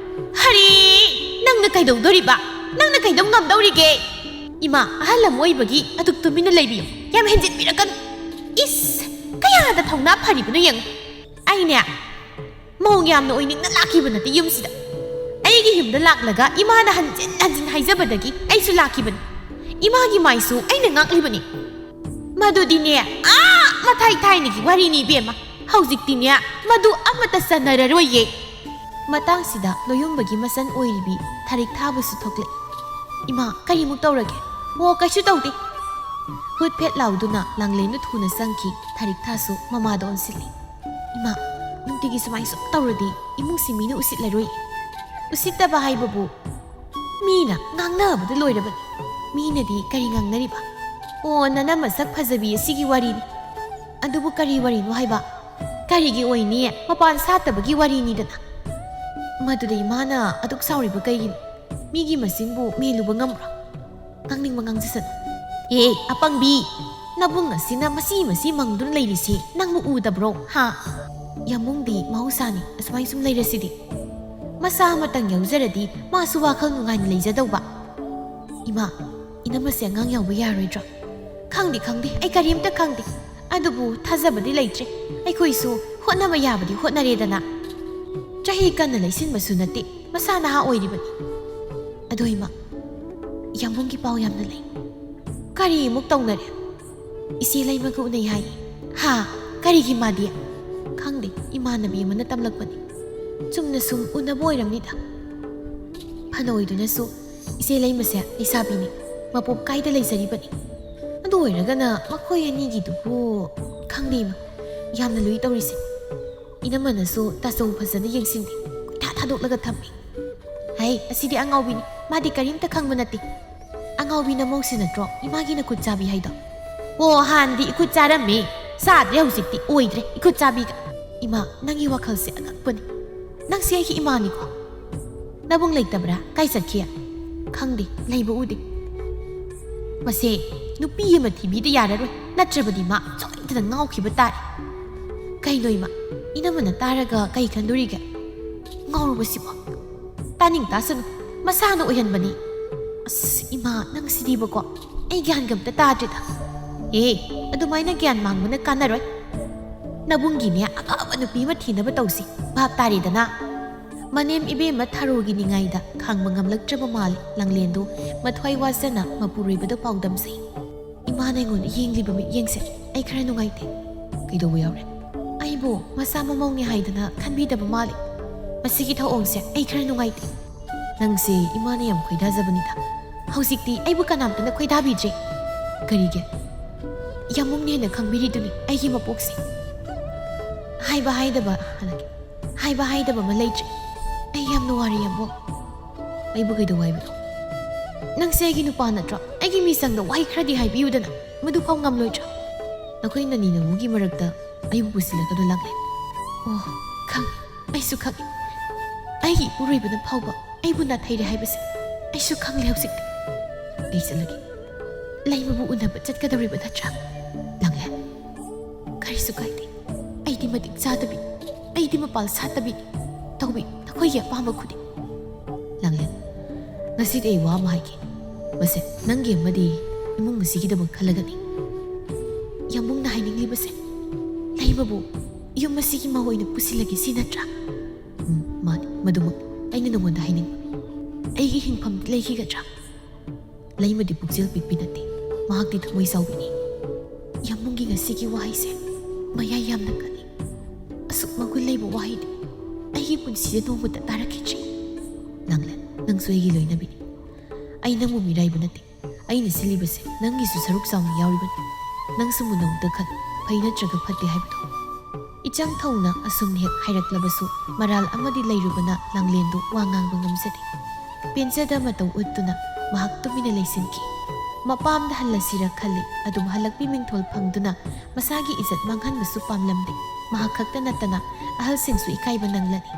ꯍꯔꯤ, ꯅꯪꯅ ꯀꯩꯗꯧꯗꯣꯔꯤꯕ? ꯅꯪꯅ ꯀꯩꯗꯧ ꯉꯝꯗꯧꯔꯤꯒꯦ? ꯏꯃꯥ, ꯑꯍꯜ ꯑꯃ ꯑꯣꯏꯕꯒꯤ ꯑꯗꯨꯛ ꯇꯨꯃꯤꯟꯅ ꯂꯩꯕꯤꯌꯨ꯫ ꯌꯥꯝ ꯍꯦꯟꯖꯤꯟꯕꯤꯔꯛꯀꯅꯨ꯫ ꯏꯁ, ꯀꯌꯥꯗ ꯊꯧꯅꯥ ꯐꯔꯤꯕꯅꯣ ꯌꯦꯡꯉꯨ꯫ ꯑꯩꯅꯦ, ꯃꯧ ꯌꯥꯝꯅ ꯑꯣꯏꯅꯤꯡꯅ ꯂꯥꯛꯈꯤꯕ ꯅꯠꯇꯦ ꯌꯨꯝꯁꯤꯗ꯫ ꯑꯩꯒꯤ ꯌꯨꯝꯗ ꯂꯥꯛꯂꯒ ꯏꯃꯥꯅ ꯍꯟꯖꯤꯟ ꯍꯟꯖꯤꯟ ꯍꯥꯏꯖꯕꯗꯒꯤ ꯑꯩꯁꯨ ꯂꯥꯛꯈꯤꯕꯅꯤ꯫ ꯏꯃꯥꯒꯤ ꯃꯥꯏꯁꯨ ꯑꯩꯅ ꯉꯥꯛꯂꯤꯕꯅꯤ꯫ ꯃꯗꯨꯗꯤꯅꯦ, ꯑꯥ, ꯃꯊꯥꯏ ꯊꯥꯏꯅꯒꯤ ꯋꯥꯔꯤꯅꯤ ꯏꯕꯦꯝꯃ꯫ ꯍꯧꯖꯤꯛꯇꯤꯅꯦ, ꯃꯗꯨ ꯑꯃꯠꯇ ꯆꯟꯅꯔꯔꯣꯏꯌꯦ꯫ ꯃꯇꯥꯡꯁꯤꯗ ꯂꯣꯌꯨꯝꯕꯒꯤ ꯃꯆꯟ ꯑꯣꯏꯔꯤꯕꯤ ꯊꯔꯤꯛ ꯊꯥꯕꯁꯨ ꯊꯣꯛꯂꯛꯏ꯫ "ꯏꯃꯥ, ꯀꯔꯤꯃꯨꯛ ꯇꯧꯔꯒꯦ?" "ꯑꯣ, ꯀꯩꯁꯨ ꯇꯧꯗꯦ"꯫ ꯍꯨꯠ ꯐꯦꯠ ꯂꯥꯎꯗꯨꯅ ꯂꯥꯡꯂꯦꯟꯗꯨ ꯊꯨꯅ ꯆꯪꯈꯤ꯫ ꯊꯔꯤꯛ ꯊꯥꯁꯨ ꯃꯃꯥꯗ ꯑꯣꯟꯁꯤꯜꯂꯤ꯫ "ꯏꯃꯥ, ꯅꯨꯡꯇꯤꯒꯤ ꯁꯨꯃꯥꯏ ꯁꯨꯝ ꯇꯧꯔꯗꯤ ꯏꯃꯨꯡꯁꯤ ꯃꯤꯅ ꯎꯁꯤꯠꯂꯔꯣꯏ"꯫ "ꯎꯁꯤꯠꯇꯕ ꯍꯥꯏꯕꯕꯨ ꯃꯤꯅ ꯉꯥꯡꯅꯕꯗ ꯂꯣꯏꯔꯕꯅꯤ꯫ ꯃꯤꯅꯗꯤ ꯀꯔꯤ ꯉꯥꯡꯅꯔꯤꯕ?" "ꯑꯣ, ꯅꯅꯝꯃ ꯁꯛ ꯐꯖꯕꯤ ꯑꯁꯤꯒꯤ ꯋꯥꯔꯤꯅꯤ꯫ ꯑꯗꯨꯕꯨ ꯀꯔꯤ ꯋꯥꯔꯤꯅꯣ ꯍꯥꯏꯕ? ꯀꯔꯤꯒꯤ ꯑꯣꯏꯅꯤ? ꯃꯄꯥꯟ ꯁꯥꯠꯇꯕꯒꯤ ꯋꯥꯔꯤꯅꯤꯗꯅ꯫ ꯃꯗꯨꯗ ꯏꯃꯥꯅ ꯑꯗꯨꯛ ꯁꯥꯎꯔꯤꯕ ꯀꯩꯒꯤꯅꯣ? ꯃꯤꯒꯤ ꯃꯆꯤꯟꯕꯨ ꯃꯦꯜꯂꯨꯕ ꯉꯝꯕ꯭ꯔꯣ? ꯉꯥꯡꯅꯤꯡꯕ ꯉꯥꯡꯖꯁꯅꯨ"꯫ "ꯑꯦ, ꯑꯄꯪꯕꯤ! ꯅꯕꯨꯡ ꯑꯁꯤꯅ ꯃꯁꯤ ꯃꯁꯤ ꯃꯪꯗꯨꯅ ꯂꯩꯔꯤꯁꯤ ꯅꯪꯕꯨ ꯎꯗꯕ꯭ꯔꯣ? ꯍꯥ? ꯌꯥꯝꯕꯨꯡꯗꯤ ꯃꯍꯧꯁꯥꯅꯤ ꯑꯁꯨꯃꯥꯏ ꯁꯨꯝ ꯂꯩꯔꯁꯤꯗꯤ꯫ ꯃꯆꯥ ꯑꯃꯇꯪ ꯌꯥꯎꯖꯔꯗꯤ ꯃꯥꯁꯨ ꯋꯥꯈꯜ ꯅꯨꯡꯉꯥꯏꯅ ꯂꯩꯖꯗꯧꯕ"꯫ "ꯏꯃꯥ, ꯏꯅꯝꯃꯁꯦ ꯑꯉꯥꯡ ꯌꯥꯎꯕ ꯌꯥꯔꯣꯏꯗ꯭ꯔꯣ?" "ꯈꯪꯗꯦ, ꯈꯪꯗꯦ, ꯑꯩ ꯀꯔꯤꯝꯇ ꯈꯪꯗꯦ꯫ ꯑꯗꯨꯕꯨ ꯊꯥꯖꯕꯗꯤ ꯂꯩꯇ꯭ꯔꯦ꯫ ꯑꯩꯈꯣꯏꯁꯨ ꯍꯣꯠꯅꯕ ꯌꯥꯕꯗꯤ ꯍꯣꯠꯅꯔꯦꯗꯅ꯫ ꯆꯍꯤ ꯀꯟꯅ ꯂꯩꯁꯤꯟꯕꯁꯨ ꯅꯠꯇꯦ, ꯃꯁꯥ ꯅꯍꯥ ꯑꯣꯏꯔꯤꯕꯅꯤ꯫ ꯑꯗꯣ ꯏꯃꯥ, ꯌꯥꯝꯕꯨꯡꯒꯤ ꯄꯥꯎ ꯌꯥꯝꯅ ꯂꯩ"꯫ "ꯀꯔꯤ ꯑꯃꯨꯛ ꯇꯧꯅꯔꯦ?" "ꯏꯆꯦ ꯂꯩꯃꯒ ꯎꯅꯩ ꯍꯥꯏ"꯫ "ꯍꯥ? ꯀꯔꯤꯒꯤ ꯃꯥꯗꯤ?" "ꯈꯪꯗꯦ, ꯏꯃꯥꯟꯅꯕꯤ ꯑꯃꯅ ꯇꯝꯂꯛꯄꯅꯤ꯫ ꯆꯨꯝꯅ ꯁꯨꯝ ꯎꯅꯕ ꯑꯣꯏꯔꯝꯅꯤꯗ"꯫ ꯐꯅ ꯑꯣꯏꯗꯨꯅꯁꯨ ꯏꯆꯦ ꯂꯩꯃꯁꯦ ꯂꯩꯁꯥꯕꯤꯅꯤ, ꯃꯄꯣꯞ ꯀꯥꯏꯗ ꯂꯩꯖꯔꯤꯕꯅꯤ꯫ ꯑꯗꯨ ꯑꯣꯏꯔꯒꯅ ꯃꯈꯣꯏ ꯑꯅꯤꯒꯤꯗꯨꯕꯨ ꯈꯪꯗꯦ ꯏꯃꯥ, ꯌꯥꯝꯅ ꯂꯨꯏ ꯇꯧꯔꯤꯁꯦ꯫ ꯏꯅꯝꯃꯅꯁꯨ ꯇꯥꯆꯧ ꯐꯖꯅ ꯌꯦꯡꯁꯤꯟꯗꯦ, ꯀꯣꯏꯊꯥ ꯊꯥꯗꯣꯛꯂꯒ ꯊꯝꯃꯤ꯫ "ꯍꯩ, ꯑꯁꯤꯗꯤ ꯑꯉꯥꯎꯕꯤꯅꯤ, ꯃꯥꯗꯤ ꯀꯔꯤꯝꯇ ꯈꯪꯕ ꯅꯠꯇꯦ"꯫ "ꯑꯉꯥꯎꯕꯤ ꯅꯃꯧꯁꯤ ꯅꯠꯇ꯭ꯔꯣ ꯏꯃꯥꯒꯤ ꯅꯈꯨꯠ ꯆꯥꯕꯤ ꯍꯥꯏꯗꯣ?" "ꯑꯣ, ꯍꯥꯟꯅꯗꯤ ꯏꯈꯨꯠ ꯆꯥꯔꯝꯃꯤ, ꯆꯥꯗ꯭ꯔꯦ ꯍꯧꯖꯤꯛꯇꯤ, ꯑꯣꯏꯗ꯭ꯔꯦ ꯏꯈꯨꯠ ꯆꯥꯕꯤꯒ"꯫ "ꯏꯃꯥ, ꯅꯪꯒꯤ ꯋꯥꯈꯜꯁꯦ ꯑꯉꯛꯄꯅꯤ꯫ ꯅꯪꯁꯦ ꯑꯩꯒꯤ ꯏꯃꯥꯅꯤꯀꯣ?" "ꯅꯕꯨꯡ ꯂꯩꯇꯕ꯭ꯔꯥ? ꯀꯥꯏ ꯆꯠꯈꯤ?" "ꯈꯪꯗꯦ, ꯂꯩꯕ ꯎꯗꯦ꯫" "ꯃꯁꯦ ꯅꯨꯄꯤ ꯑꯃ ꯊꯤꯕꯤꯗ ꯌꯥꯔꯔꯣꯏ, ꯅꯠꯇ꯭ꯔꯕꯗꯤ ꯃꯥ ꯁꯣꯏꯗꯅ ꯉꯥꯎꯈꯤꯕ ꯇꯥꯔꯦ꯫" "ꯀꯩꯅꯣ ꯏꯃꯥ, ꯏꯅꯝꯃꯅ ꯇꯥꯔꯒ ꯀꯩ ꯈꯟꯗꯣꯔꯤꯒꯦ? ꯉꯥꯎꯔꯕꯁꯤꯕꯣ?" "ꯇꯥꯅꯤꯡ ꯇꯥꯁꯅꯨ, ꯃꯁꯥꯅ ꯑꯣꯏꯍꯟꯕꯅꯤ꯫" "ꯑꯁ ꯏꯃꯥ, ꯅꯪ ꯁꯤꯗꯤꯕꯀꯣ, ꯑꯩ ꯒ꯭ꯌꯥꯟꯒ ꯑꯝꯇ ꯇꯥꯗ꯭ꯔꯦꯗ꯫" "ꯑꯦ, ꯑꯗꯨꯃꯥꯏꯅ ꯒ꯭ꯌꯥꯟ ꯃꯥꯡꯕꯅ ꯀꯥꯟꯅꯔꯣꯏ꯫ ꯅꯕꯨꯡꯒꯤꯅꯦ ꯑꯐꯕ ꯅꯨꯄꯤ ꯑꯃ ꯊꯤꯅꯕ ꯇꯧꯁꯤ, ꯚꯥꯞ ꯇꯥꯔꯦꯗꯅ?" ꯃꯅꯦꯝ ꯏꯕꯦꯝꯃ ꯊꯔꯣꯒꯤ ꯅꯤꯡꯉꯥꯏꯗ ꯈꯥꯡꯕ ꯉꯝꯂꯛꯇ꯭ꯔꯕ ꯃꯥꯜꯂꯦ ꯂꯥꯡꯂꯦꯟꯗꯨ ꯃꯊ꯭ꯋꯥꯏ ꯋꯥꯖꯅ ꯃꯄꯨꯔꯣꯏꯕꯗ ꯄꯥꯎꯗꯝꯁꯤ꯫ ꯏꯃꯥꯅ ꯑꯩꯉꯣꯟꯗ ꯌꯦꯡꯂꯤꯕ ꯃꯤꯠꯌꯦꯡꯁꯦ ꯑꯩ ꯈꯔ ꯅꯨꯡꯉꯥꯏꯇꯦ꯫ "ꯀꯩꯗꯧꯕ ꯌꯥꯎꯔꯦ?" "ꯑꯩꯕꯨ ꯃꯆꯥ ꯃꯃꯧꯅꯦ ꯍꯥꯏꯗꯅ ꯈꯟꯕꯤꯗꯕ ꯃꯥꯜꯂꯦ꯫ ꯃꯁꯤꯒꯤ ꯊꯧꯑꯣꯡꯁꯦ ꯑꯩ ꯈꯔ ꯅꯨꯡꯉꯥꯏꯇꯦ꯫" "ꯅꯪꯁꯦ ꯏꯃꯥꯅ ꯌꯥꯝ ꯈꯣꯏꯗꯥꯖꯕꯅꯤꯗ꯫ ꯍꯧꯖꯤꯛꯇꯤ ꯑꯩꯕꯨ ꯀꯅꯥꯝꯇꯅ ꯈꯣꯏꯗꯥꯕꯤꯗ꯭ꯔꯦ꯫" "ꯀꯔꯤꯒꯤ?" "ꯌꯥꯝꯕꯨꯡꯅꯦꯅ ꯈꯪꯕꯤꯔꯤꯗꯨꯅꯤ ꯑꯩꯒꯤ ꯃꯄꯣꯛꯁꯦ꯫" "ꯍꯥꯏꯕ ꯍꯥꯏꯗꯕ, ꯍꯥꯏꯕ ꯍꯥꯏꯗꯕ ꯑꯃ ꯂꯩꯇ꯭ꯔꯦ꯫ ꯑꯩ ꯌꯥꯝ ꯅꯨꯡꯉꯥꯏꯔꯦ ꯌꯥꯝꯕꯨꯡ꯫" "ꯑꯩꯕꯨ ꯀꯩꯗꯧ ꯍꯥꯏꯕꯅꯣ?" "ꯅꯪꯁꯦ ꯑꯩꯒꯤ ꯅꯨꯄꯥ ꯅꯠꯇ꯭ꯔꯣ? ꯑꯩꯒꯤ ꯃꯤꯆꯪꯗ ꯋꯥꯍꯩ ꯈꯔꯗꯤ ꯍꯥꯏꯕꯤꯌꯨꯗꯅ, ꯃꯗꯨꯐꯥꯎ ꯉꯝꯂꯣꯏꯗ꯭ꯔꯥ?" "ꯅꯈꯣꯏ ꯅꯅꯤ ꯅꯃꯨꯒꯤ ꯃꯔꯛꯇ ꯑꯩꯕꯨ ꯄꯨꯁꯤꯜꯂꯛꯀꯅꯨ ꯂꯥꯡꯂꯦꯟ꯫" "ꯑꯣ, ꯈꯪꯉꯤ, ꯑꯩꯁꯨ ꯈꯪꯉꯤ꯫ ꯑꯩꯒꯤ ꯏꯄꯨꯔꯣꯏꯕꯅ ꯐꯥꯎꯕ ꯑꯩꯕꯨ ꯅꯥꯊꯩꯔꯦ ꯍꯥꯏꯕꯁꯦ ꯑꯩꯁꯨ ꯈꯪꯂꯦ ꯍꯧꯖꯤꯛꯇꯤ꯫ ꯑꯩ ꯆꯠꯂꯒꯦ꯫ ꯂꯩꯃꯕꯨ ꯎꯅꯕ ꯆꯠꯀꯗꯧꯔꯤꯕ ꯅꯠꯇ꯭ꯔꯥ?" "ꯂꯥꯡꯂꯦꯟ, ꯀꯔꯤꯁꯨ ꯀꯥꯏꯗꯦ꯫ ꯑꯩꯗꯤ ꯃꯇꯤꯛ ꯆꯥꯗꯕꯤ, ꯑꯩꯗꯤ ꯃꯄꯥꯜ ꯁꯥꯠꯇꯕꯤ꯫ ꯇꯧꯕꯤ, ꯅꯈꯣꯏꯒꯤ ꯑꯄꯥꯝꯕ ꯈꯨꯗꯤꯡ꯫" "ꯂꯥꯡꯂꯦꯟ, ꯉꯁꯤꯗꯤ ꯑꯩ ꯋꯥ ꯑꯃ ꯍꯥꯏꯒꯦ꯫ ꯃꯁꯦ ꯅꯪꯒꯤ ꯑꯃꯗꯤ ꯏꯃꯨꯡ ꯑꯁꯤꯒꯤꯗꯃꯛ ꯈꯜꯂꯒꯅꯤ꯫ ꯌꯥꯝꯕꯨꯡꯅ ꯍꯥꯏꯅꯤꯡꯂꯤꯕꯁꯦ ꯂꯩꯃꯕꯨ ꯌꯨꯝ ꯑꯁꯤꯒꯤ ꯃꯧ ꯑꯣꯏꯅ ꯄꯨꯁꯤꯜꯂꯒꯦ ꯁꯤ ꯅꯠꯇ꯭ꯔꯥ?" "ꯎꯝ, ꯃꯥꯅꯤ, ꯃꯗꯨꯃꯛ ꯑꯩꯅ ꯅꯉꯣꯟꯗ ꯍꯥꯏꯅꯤꯡꯕ꯫ ꯑꯩꯒꯤ ꯍꯤꯡꯐꯝꯗꯤ ꯂꯩꯈꯤꯒꯗ꯭ꯔꯥ?" "ꯂꯩꯃꯗꯤ ꯄꯨꯛꯆꯦꯜ ꯄꯤꯛꯄꯤ ꯅꯠꯇꯦ, ꯃꯍꯥꯛꯇꯤ ꯊꯃꯣꯏ ꯆꯥꯎꯕꯤꯅꯤ꯫" ꯌꯥꯝꯕꯨꯡꯒꯤ ꯉꯁꯤꯒꯤ ꯋꯥꯍꯩꯁꯦ ꯃꯌꯥꯏ ꯌꯥꯝꯅ ꯀꯜꯂꯤ꯫ ꯑꯁꯨꯛ ꯃꯒꯨꯟ ꯂꯩꯕ ꯋꯥꯍꯩꯗꯤ ꯑꯩꯒꯤ ꯄꯨꯟꯁꯤꯗ ꯅꯣꯡꯃꯇ ꯇꯥꯔꯛꯈꯤꯗ꯭ꯔꯤ꯫ "ꯂꯥꯡꯂꯦꯟ, ꯅꯪꯁꯨ ꯑꯩꯒꯤ ꯂꯣꯏꯅꯕꯤꯅꯤ꯫ ꯑꯩ ꯅꯪꯕꯨ ꯃꯤꯔꯥꯏꯕ ꯅꯠꯇꯦ꯫ ꯑꯩꯅ ꯁꯤꯜꯂꯤꯕꯁꯦ ꯅꯪꯒꯤꯁꯨ ꯁꯔꯨꯛ ꯆꯥꯎꯅ ꯌꯥꯎꯔꯤꯕꯅꯤ꯫ ꯅꯪꯁꯨ ꯃꯨꯟꯅ ꯑꯃꯨꯛꯇ ꯈꯜꯂꯨ, ꯐꯩ ꯅꯠꯇ꯭ꯔꯒ ꯐꯠꯇꯦ ꯍꯥꯏꯕꯗꯣ꯫" ꯏꯆꯪ ꯊꯧꯅ ꯑꯁꯨꯝ ꯍꯦꯛ ꯍꯥꯏꯔꯛꯂꯕꯁꯨ, ꯃꯔꯥꯜ ꯑꯃꯗꯤ ꯂꯩꯔꯨꯕꯅ ꯂꯥꯡꯂꯦꯟꯗꯨ ꯋꯥ ꯉꯥꯡꯕ ꯉꯝꯖꯗꯦ꯫ ꯄꯦꯟꯖꯗ ꯃꯇꯧ ꯎꯠꯇꯨꯅ ꯃꯍꯥꯛ ꯇꯨꯃꯤꯟꯅ ꯂꯩꯁꯤꯟꯈꯤ꯫ ꯃꯄꯥꯝꯗ ꯍꯜꯂꯁꯤꯔ ꯈꯜꯂꯤ, ꯑꯗꯨꯕꯨ ꯍꯜꯂꯛꯄꯤ ꯃꯤꯡꯊꯣꯜ ꯐꯪꯗꯨꯅ ꯃꯁꯥꯒꯤ ꯏꯖꯠ ꯃꯥꯡꯍꯟꯕꯁꯨ ꯄꯥꯝꯂꯝꯗꯦ꯫ ꯃꯍꯥꯛ ꯈꯛꯇ ꯅꯠꯇꯅ ꯑꯍꯜꯁꯤꯡꯁꯨ ꯏꯀꯥꯏꯕ ꯅꯪꯂꯅꯤ꯫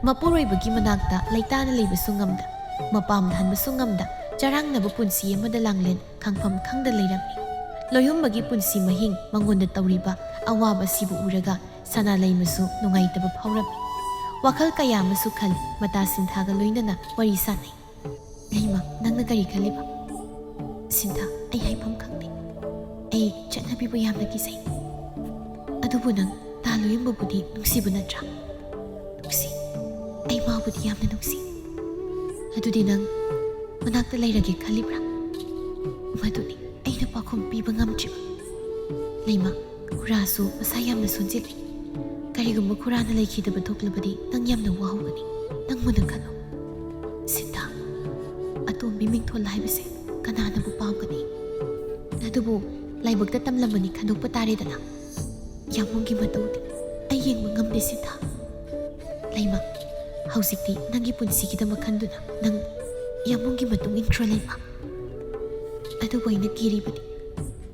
ꯃꯄꯨꯔꯣꯏꯕꯒꯤ ꯃꯅꯥꯛꯇ ꯂꯩꯇꯥꯅ ꯂꯩꯕꯁꯨ ꯉꯝꯗ, ꯃꯄꯥꯝꯗ ꯍꯟꯕꯁꯨ ꯉꯝꯗ, ꯆꯔꯥꯡꯅꯕ ꯄꯨꯟꯁꯤ ꯑꯃꯗ ꯂꯥꯡꯂꯦꯟ ꯈꯪꯐꯝ ꯈꯪꯗ ꯂꯩꯔꯝꯃꯤ꯫ ꯂꯣꯌꯨꯝꯕꯒꯤ ꯄꯨꯟꯁꯤ ꯃꯍꯤꯡ ꯃꯉꯣꯟꯗ ꯇꯧꯔꯤꯕ ꯑꯋꯥꯕ ꯑꯁꯤꯕꯨ ꯎꯔꯒ ꯁꯅꯥ ꯂꯩꯃꯁꯨ ꯅꯨꯡꯉꯥꯏꯇꯕ ꯐꯥꯎꯔꯝꯃꯤ꯫ ꯋꯥꯈꯜ ꯀꯌꯥ ꯑꯃꯁꯨ ꯈꯜꯂꯤ꯫ ꯃꯇꯥ ꯁꯤꯟꯊꯥꯒ ꯂꯣꯏꯅꯅ ꯋꯥꯔꯤ ꯁꯥꯟꯅꯩ꯫ "ꯂꯩꯃ, ꯅꯪꯅ ꯀꯔꯤ ꯈꯜꯂꯤꯕ?" "ꯁꯤꯟꯊꯥ, ꯑꯩ ꯍꯥꯏꯐꯝ ꯈꯪꯗꯦ꯫ ꯑꯩ ꯆꯠꯅꯕꯤꯕꯨ ꯌꯥꯝꯅ ꯀꯤꯖꯩ꯫ ꯑꯗꯨꯕꯨ ꯅꯪ ꯇꯥ ꯂꯣꯌꯨꯝꯕꯕꯨꯗꯤ ꯅꯨꯡꯁꯤꯕ ꯅꯠꯇ꯭ꯔꯥ?" "ꯅꯨꯡꯁꯤ꯫ ꯑꯩ ꯃꯥꯕꯨꯗꯤ ꯌꯥꯝꯅ ꯅꯨꯡꯁꯤ꯫" "ꯑꯗꯨꯗꯤ ꯅꯪ ꯃꯅꯥꯛꯇ ꯂꯩꯔꯒꯦ ꯈꯜꯂꯤꯕ꯭ꯔꯥ?" "ꯃꯗꯨꯅꯤ ꯑꯩꯅ ꯄꯥꯎꯈꯨꯝ ꯄꯤꯕ ꯉꯝꯗ꯭ꯔꯤꯕ꯫ ꯂꯩꯃ, ꯈꯨꯔꯥꯁꯨ ꯃꯁꯥ ꯌꯥꯝꯅ ꯁꯣꯟꯖꯤꯜꯂꯤ꯫ ꯀꯔꯤꯒꯨꯝꯕ ꯈꯨꯔꯥꯅ ꯂꯩꯈꯤꯗꯕ ꯊꯣꯛꯂꯕꯗꯤ ꯅꯪ ꯌꯥꯝꯅ ꯋꯥꯍꯧꯒꯅꯤ꯫ ꯅꯪ ꯃꯨꯟꯅ ꯈꯜꯂꯣ꯫" "ꯁꯤꯟꯊꯥ, ꯑꯇꯣꯝꯕꯤ ꯃꯤꯡꯊꯣꯜ ꯍꯥꯏꯕꯁꯦ ꯀꯅꯥꯅꯕꯨ ꯄꯥꯝꯒꯅꯤ? ꯑꯗꯨꯕꯨ ꯂꯥꯏꯕꯛꯇ ꯇꯝꯂꯝꯕꯅꯤ, ꯈꯟꯗꯣꯛꯄ ꯇꯥꯔꯦꯗꯅ꯫ ꯌꯥꯝꯕꯨꯡꯒꯤ ꯃꯇꯧꯗꯤ ꯑꯩ ꯌꯦꯡꯕ ꯉꯝꯗꯦ, ꯁꯤꯟꯊꯥ꯫ ꯂꯩꯃ, ꯍꯧꯖꯤꯛꯇꯤ ꯅꯪꯒꯤ ꯄꯨꯟꯁꯤꯒꯤꯗꯃꯛ ꯈꯟꯗꯨꯅ ꯅꯪ ꯌꯥꯝꯕꯨꯡꯒꯤ ꯃꯇꯨꯡ ꯏꯟꯈ꯭ꯔꯣ, ꯂꯩꯃ꯫ ꯑꯗꯨꯕꯨ ꯑꯩꯅ ꯀꯤꯔꯤꯕꯗꯤ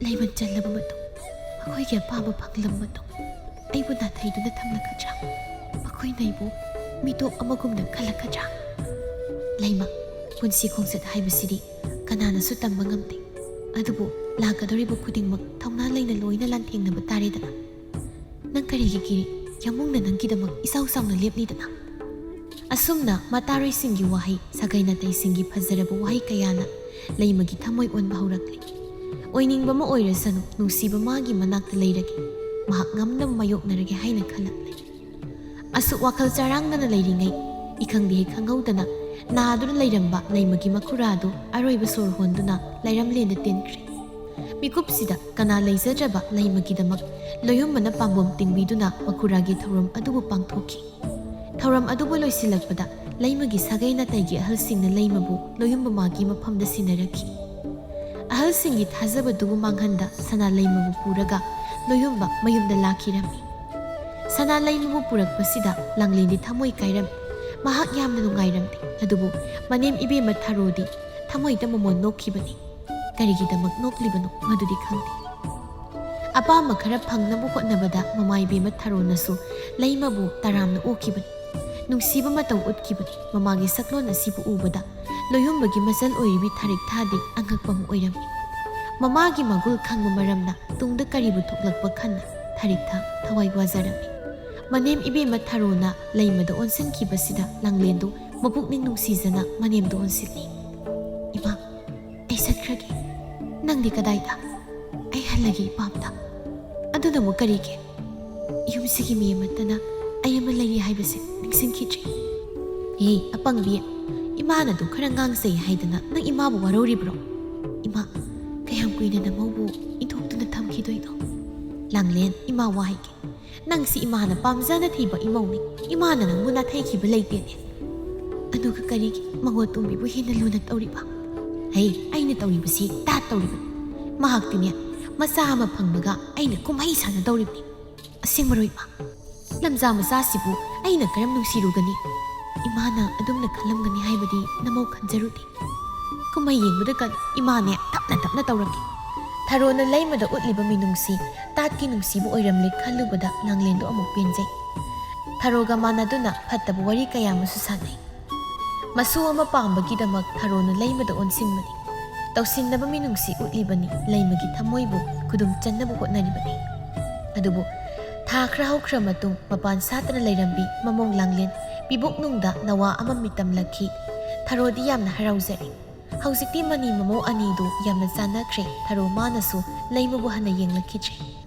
ꯂꯩꯃꯟ ꯆꯜꯂꯕ ꯃꯇꯨꯡ ꯃꯈꯣꯏꯒꯤ ꯑꯄꯥꯝꯕ ꯐꯪꯂꯕ ꯃꯇꯨꯡ ꯑꯩꯕꯨ ꯅꯥꯊꯩꯗꯨꯅ ꯊꯝꯂꯛꯀꯗ꯭ꯔꯥ? ꯃꯈꯣꯏꯅ ꯑꯩꯕꯨ ꯃꯤꯇꯣꯞ ꯑꯃꯒꯨꯝꯅ ꯈꯜꯂꯛꯀꯗ꯭ꯔꯥ?" "ꯂꯩꯃ, ꯄꯨꯟꯁꯤ ꯈꯣꯡꯆꯠ ꯍꯥꯏꯕꯁꯤꯗꯤ ꯀꯅꯥꯅꯁꯨ ꯇꯝꯕ ꯉꯝꯗꯦ꯫ ꯑꯗꯨꯕꯨ ꯂꯥꯛꯀꯗꯧꯔꯤꯕ ꯈꯨꯗꯤꯡꯃꯛ ꯊꯧꯅꯥ ꯂꯩꯅ ꯂꯣꯏꯅ ꯂꯥꯟꯊꯦꯡꯅꯕ ꯇꯥꯔꯦꯗꯅ꯫ ꯅꯪ ꯀꯔꯤꯒꯤ ꯀꯤꯔꯤ? ꯌꯥꯝꯕꯨꯡꯅ ꯅꯪꯒꯤꯗꯃꯛ ꯏꯆꯥꯎ ꯆꯥꯎꯅ ꯂꯦꯞꯂꯤꯗꯅ꯫" ꯑꯁꯨꯝꯅ ꯃꯇꯥꯔꯣꯏꯁꯤꯡꯒꯤ ꯋꯥꯍꯩ, ꯁꯥꯒꯩ ꯅꯥꯇꯩꯁꯤꯡꯒꯤ ꯐꯖꯔꯕ ꯋꯥꯍꯩ ꯀꯌꯥꯅ ꯂꯩꯃꯒꯤ ꯊꯃꯣꯏ ꯑꯣꯟꯕ ꯍꯧꯔꯛꯂꯤ꯫ ꯑꯣꯏꯅꯤꯡꯕ ꯑꯃ ꯑꯣꯏꯔꯁꯅꯨ, ꯅꯨꯡꯁꯤꯕ ꯃꯥꯒꯤ ꯃꯅꯥꯛꯇ ꯂꯩꯔꯒꯦ, ꯃꯍꯥꯛ ꯉꯝꯅꯕ ꯃꯥꯌꯣꯛꯅꯔꯒꯦ ꯍꯥꯏꯅ ꯈꯜꯂꯛꯂꯤ꯫ ꯑꯁꯨꯛ ꯋꯥꯈꯜ ꯆꯔꯥꯡꯅꯅ ꯂꯩꯔꯤꯉꯩ, ꯏꯈꯪꯗꯤ ꯍꯦꯛ ꯈꯪꯍꯧꯗꯅ ꯅꯥꯗꯨꯅ ꯂꯩꯔꯝꯕ ꯂꯩꯃꯒꯤ ꯃꯈꯨꯔꯥꯗꯨ ꯑꯔꯣꯏꯕ ꯁꯣꯔ ꯍꯣꯟꯗꯨꯅ ꯂꯩꯔꯝꯂꯦꯟꯗ ꯇꯦꯟꯈ꯭ꯔꯦ꯫ ꯃꯤꯀꯨꯞꯁꯤꯗ ꯀꯅꯥ ꯂꯩꯖꯗ꯭ꯔꯕ ꯂꯩꯃꯒꯤꯗꯃꯛ ꯂꯣꯌꯨꯝꯕꯅ ꯄꯥꯝꯕꯣꯝ ꯇꯤꯡꯕꯤꯗꯨꯅ ꯃꯈꯨꯔꯥꯒꯤ ꯊꯧꯔꯝ ꯑꯗꯨꯕꯨ ꯄꯥꯡꯊꯣꯛꯈꯤ꯫ ꯊꯧꯔꯝ ꯑꯗꯨꯕꯨ ꯂꯣꯏꯁꯤꯜꯂꯛꯄꯗ ꯂꯩꯃꯒꯤ ꯁꯥꯒꯩ ꯅꯥꯇꯩꯒꯤ ꯑꯍꯜꯁꯤꯡꯅ ꯂꯩꯃꯕꯨ ꯂꯣꯌꯨꯝꯕ ꯃꯥꯒꯤ ꯃꯐꯝꯗ ꯁꯤꯟꯅꯔꯛꯈꯤ꯫ ꯑꯍꯜꯁꯤꯡꯒꯤ ꯊꯥꯖꯕꯗꯨꯕꯨ ꯃꯥꯡꯍꯟꯗ ꯁꯅꯥ ꯂꯩꯃꯕꯨ ꯄꯨꯔꯒ ꯂꯣꯌꯨꯝꯕ ꯃꯌꯨꯝꯗ ꯂꯥꯛꯈꯤꯔꯝꯃꯤ꯫ ꯁꯅꯥ ꯂꯩꯃꯕꯨ ꯄꯨꯔꯛꯄꯁꯤꯗ ꯂꯥꯡꯂꯦꯟꯗꯤ ꯊꯃꯣꯏ ꯀꯥꯏꯔꯝꯃꯤ꯫ ꯃꯍꯥꯛ ꯌꯥꯝꯅ ꯅꯨꯡꯉꯥꯏꯔꯝꯗꯦ꯫ ꯑꯗꯨꯕꯨ ꯃꯅꯦꯝ ꯏꯕꯦꯝꯃ ꯊꯔꯣꯗꯤ ꯊꯃꯣꯏꯗ ꯃꯃꯣꯟ ꯅꯣꯛꯈꯤꯕꯅꯤ꯫ ꯀꯔꯤꯒꯤꯗꯃꯛ ꯅꯣꯛꯂꯤꯕꯅꯣ ꯃꯗꯨꯗꯤ ꯈꯪꯗꯦ꯫ ꯑꯄꯥꯝꯕ ꯈꯔ ꯐꯪꯅꯕ ꯍꯣꯠꯅꯕꯗ ꯃꯃꯥ ꯏꯕꯦꯝꯃ ꯊꯔꯣꯅꯁꯨ ꯂꯩꯃꯕꯨ ꯇꯔꯥꯝꯅ ꯑꯣꯛꯈꯤꯕꯅꯤ꯫ ꯅꯨꯡꯁꯤꯕ ꯃꯇꯧ ꯎꯠꯈꯤꯕꯅꯤ꯫ ꯃꯃꯥꯒꯤ ꯁꯛꯂꯣꯟ ꯑꯁꯤꯕꯨ ꯎꯕꯗ ꯂꯣꯌꯨꯝꯕꯒꯤ ꯃꯆꯜ ꯑꯣꯏꯔꯤꯕꯤ ꯊꯥꯔꯤꯛ ꯊꯥꯗꯤ ꯑꯉꯛꯄ ꯑꯃ ꯑꯣꯏꯔꯝꯃꯤ꯫ ꯃꯃꯥꯒꯤ ꯃꯒꯨꯜ ꯈꯪꯕ ꯃꯔꯝꯅ ꯇꯨꯡꯗ ꯀꯔꯤꯕꯨ ꯊꯣꯛꯂꯛꯄ ꯈꯟꯅ ꯊꯥꯔꯤꯛ ꯊꯥ ꯊꯋꯥꯏ ꯋꯥꯖꯔꯝꯃꯤ꯫ ꯃꯅꯦꯝ ꯏꯕꯦꯝꯃ ꯊꯔꯣꯅ ꯂꯩꯃꯗ ꯑꯣꯟꯁꯤꯟꯈꯤꯕꯁꯤꯗ ꯂꯥꯡꯂꯦꯟꯗꯨ ꯃꯄꯨꯛꯅꯤꯡ ꯅꯨꯡꯁꯤꯖꯅ ꯃꯅꯦꯝꯗ ꯑꯣꯟꯁꯤꯜꯂꯤ꯫ "ꯏꯃꯥ, ꯑꯩ ꯆꯠꯈ꯭ꯔꯒꯦ꯫ ꯅꯪꯗꯤ ꯀꯗꯥꯏꯗ?" "ꯑꯩ ꯍꯜꯂꯒꯦ ꯏꯄꯥꯝꯗ꯫ ꯑꯗꯨꯅꯕꯨ ꯀꯔꯤꯒꯤ? ꯌꯨꯝꯁꯤꯒꯤ ꯃꯤ ꯑꯃꯠꯇꯅ ꯑꯩ ꯑꯃ ꯂꯩꯔꯤ ꯍꯥꯏꯕꯁꯦ ꯅꯤꯡꯁꯤꯡꯈꯤꯗ꯭ꯔꯤ?" "ꯑꯦ ꯑꯄꯪꯕꯤ, ꯏꯃꯥꯅ ꯑꯗꯨ ꯈꯔ ꯉꯥꯡꯖꯩ ꯍꯥꯏꯗꯅ ꯅꯪ ꯏꯃꯥꯕꯨ ꯋꯥꯔꯧꯔꯤꯕ꯭ꯔꯣ? ꯏꯃꯥ, ꯀꯌꯥꯝ ꯀꯨꯏꯅ ꯅꯃꯧꯕꯨ ꯏꯟꯊꯣꯛꯇꯨꯅ ꯊꯝꯈꯤꯗꯣꯏꯅꯣ?" "ꯂꯥꯡꯂꯦꯟ, ꯏꯃꯥ ꯋꯥ ꯍꯥꯏꯒꯦ꯫ ꯅꯪꯁꯤ ꯏꯃꯥꯅ ꯄꯥꯝꯖꯅ ꯊꯤꯕ ꯏꯃꯧꯅꯤ꯫ ꯏꯃꯥꯅ ꯅꯪꯕꯨ ꯅꯥꯊꯩꯈꯤꯕ ꯂꯩꯇꯦꯅꯦ꯫ ꯑꯗꯨꯒ ꯀꯔꯤꯒꯤ ꯃꯉꯣ ꯇꯣꯝꯕꯤꯕꯨ ꯍꯦꯟꯅ ꯂꯨꯅ ꯇꯧꯔꯤꯕ?" "ꯍꯩ, ꯑꯩꯅ ꯇꯧꯔꯤꯕꯁꯤ ꯇꯥꯠ ꯇꯧꯔꯤꯕꯅꯤ꯫ ꯃꯍꯥꯛꯇꯤꯅꯦ, ꯃꯆꯥ ꯑꯃ ꯐꯪꯕꯒ ꯑꯩꯅ ꯀꯨꯝꯍꯩ ꯁꯥꯟꯅꯗꯧꯔꯤꯕꯅꯤ꯫ ꯑꯁꯦꯡꯕꯔꯣ ꯏꯃꯥ? ꯂꯝꯖꯥ ꯃꯆꯥꯁꯤꯕꯨ ꯑꯩꯅ ꯀꯔꯝ ꯅꯨꯡꯁꯤꯔꯨꯒꯅꯤ? ꯏꯃꯥꯅ ꯑꯗꯨꯝꯅ ꯈꯜꯂꯝꯒꯅꯤ ꯍꯥꯏꯕꯗꯤ ꯅꯃꯧ ꯈꯟꯖꯔꯨꯗꯦ꯫ ꯀꯨꯝꯍꯩ ꯌꯦꯡꯕꯗ ꯀꯟ ꯏꯃꯥꯅꯦ ꯇꯞꯅ ꯇꯞꯅ ꯇꯧꯔꯝꯃꯤ꯫" ꯊꯔꯣꯅ ꯂꯩꯃꯗ ꯎꯠꯂꯤꯕ ꯃꯤꯅꯨꯡꯁꯤ, ꯇꯥꯠꯀꯤ ꯅꯨꯡꯁꯤꯕ ꯑꯣꯏꯔꯝꯂꯦ ꯈꯜꯂꯨꯕꯗ ꯂꯥꯡꯂꯦꯟꯗꯣ ꯑꯃꯨꯛ ꯄꯦꯟꯖꯩ꯫ ꯊꯔꯣꯒ ꯃꯥꯟꯅꯗꯨꯅ ꯐꯠꯇꯕ ꯋꯥꯔꯤ ꯀꯌꯥ ꯑꯃꯁꯨ ꯁꯥꯟꯅꯩ꯫ ꯃꯁꯨ ꯑꯃ ꯄꯥꯝꯕꯒꯤꯗꯃꯛ ꯊꯔꯣꯅ ꯂꯩꯃꯗ ꯑꯣꯟꯁꯤꯟꯕꯅꯤ꯫ ꯇꯧꯁꯤꯟꯅꯕ ꯃꯤꯅꯨꯡꯁꯤ ꯎꯠꯂꯤꯕꯅꯤ, ꯂꯩꯃꯒꯤ ꯊꯃꯣꯏꯕꯨ ꯈꯨꯗꯨꯝ ꯆꯟꯅꯕ ꯍꯣꯠꯅꯔꯤꯕꯅꯤ꯫ ꯑꯗꯨꯕꯨ ꯊꯥ ꯈꯔ ꯍꯧꯈ꯭ꯔ ꯃꯇꯨꯡ ꯃꯄꯥꯟ ꯁꯥꯠꯇꯅ ꯂꯩꯔꯝꯕꯤ ꯃꯃꯧ ꯂꯥꯡꯂꯦꯟ ꯄꯤꯕꯨꯛꯅꯨꯡꯗ ꯅꯋꯥ ꯑꯃ ꯃꯤꯇꯝꯂꯛꯈꯤ꯫ ꯊꯔꯣꯗꯤ ꯌꯥꯝꯅ ꯍꯔꯥꯎꯖꯔꯦ꯫ ꯍꯧꯖꯤꯛꯇꯤ ꯃꯅꯤ ꯃꯃꯧ ꯑꯅꯤꯗꯨ ꯌꯥꯝꯅ ꯆꯥꯟꯅꯈ꯭ꯔꯦ꯫ ꯊꯔꯣ ꯃꯥꯅꯁꯨ ꯂꯩꯃꯕꯨ ꯍꯟꯅ ꯌꯦꯡꯂꯛꯈꯤꯗ꯭ꯔꯦ꯫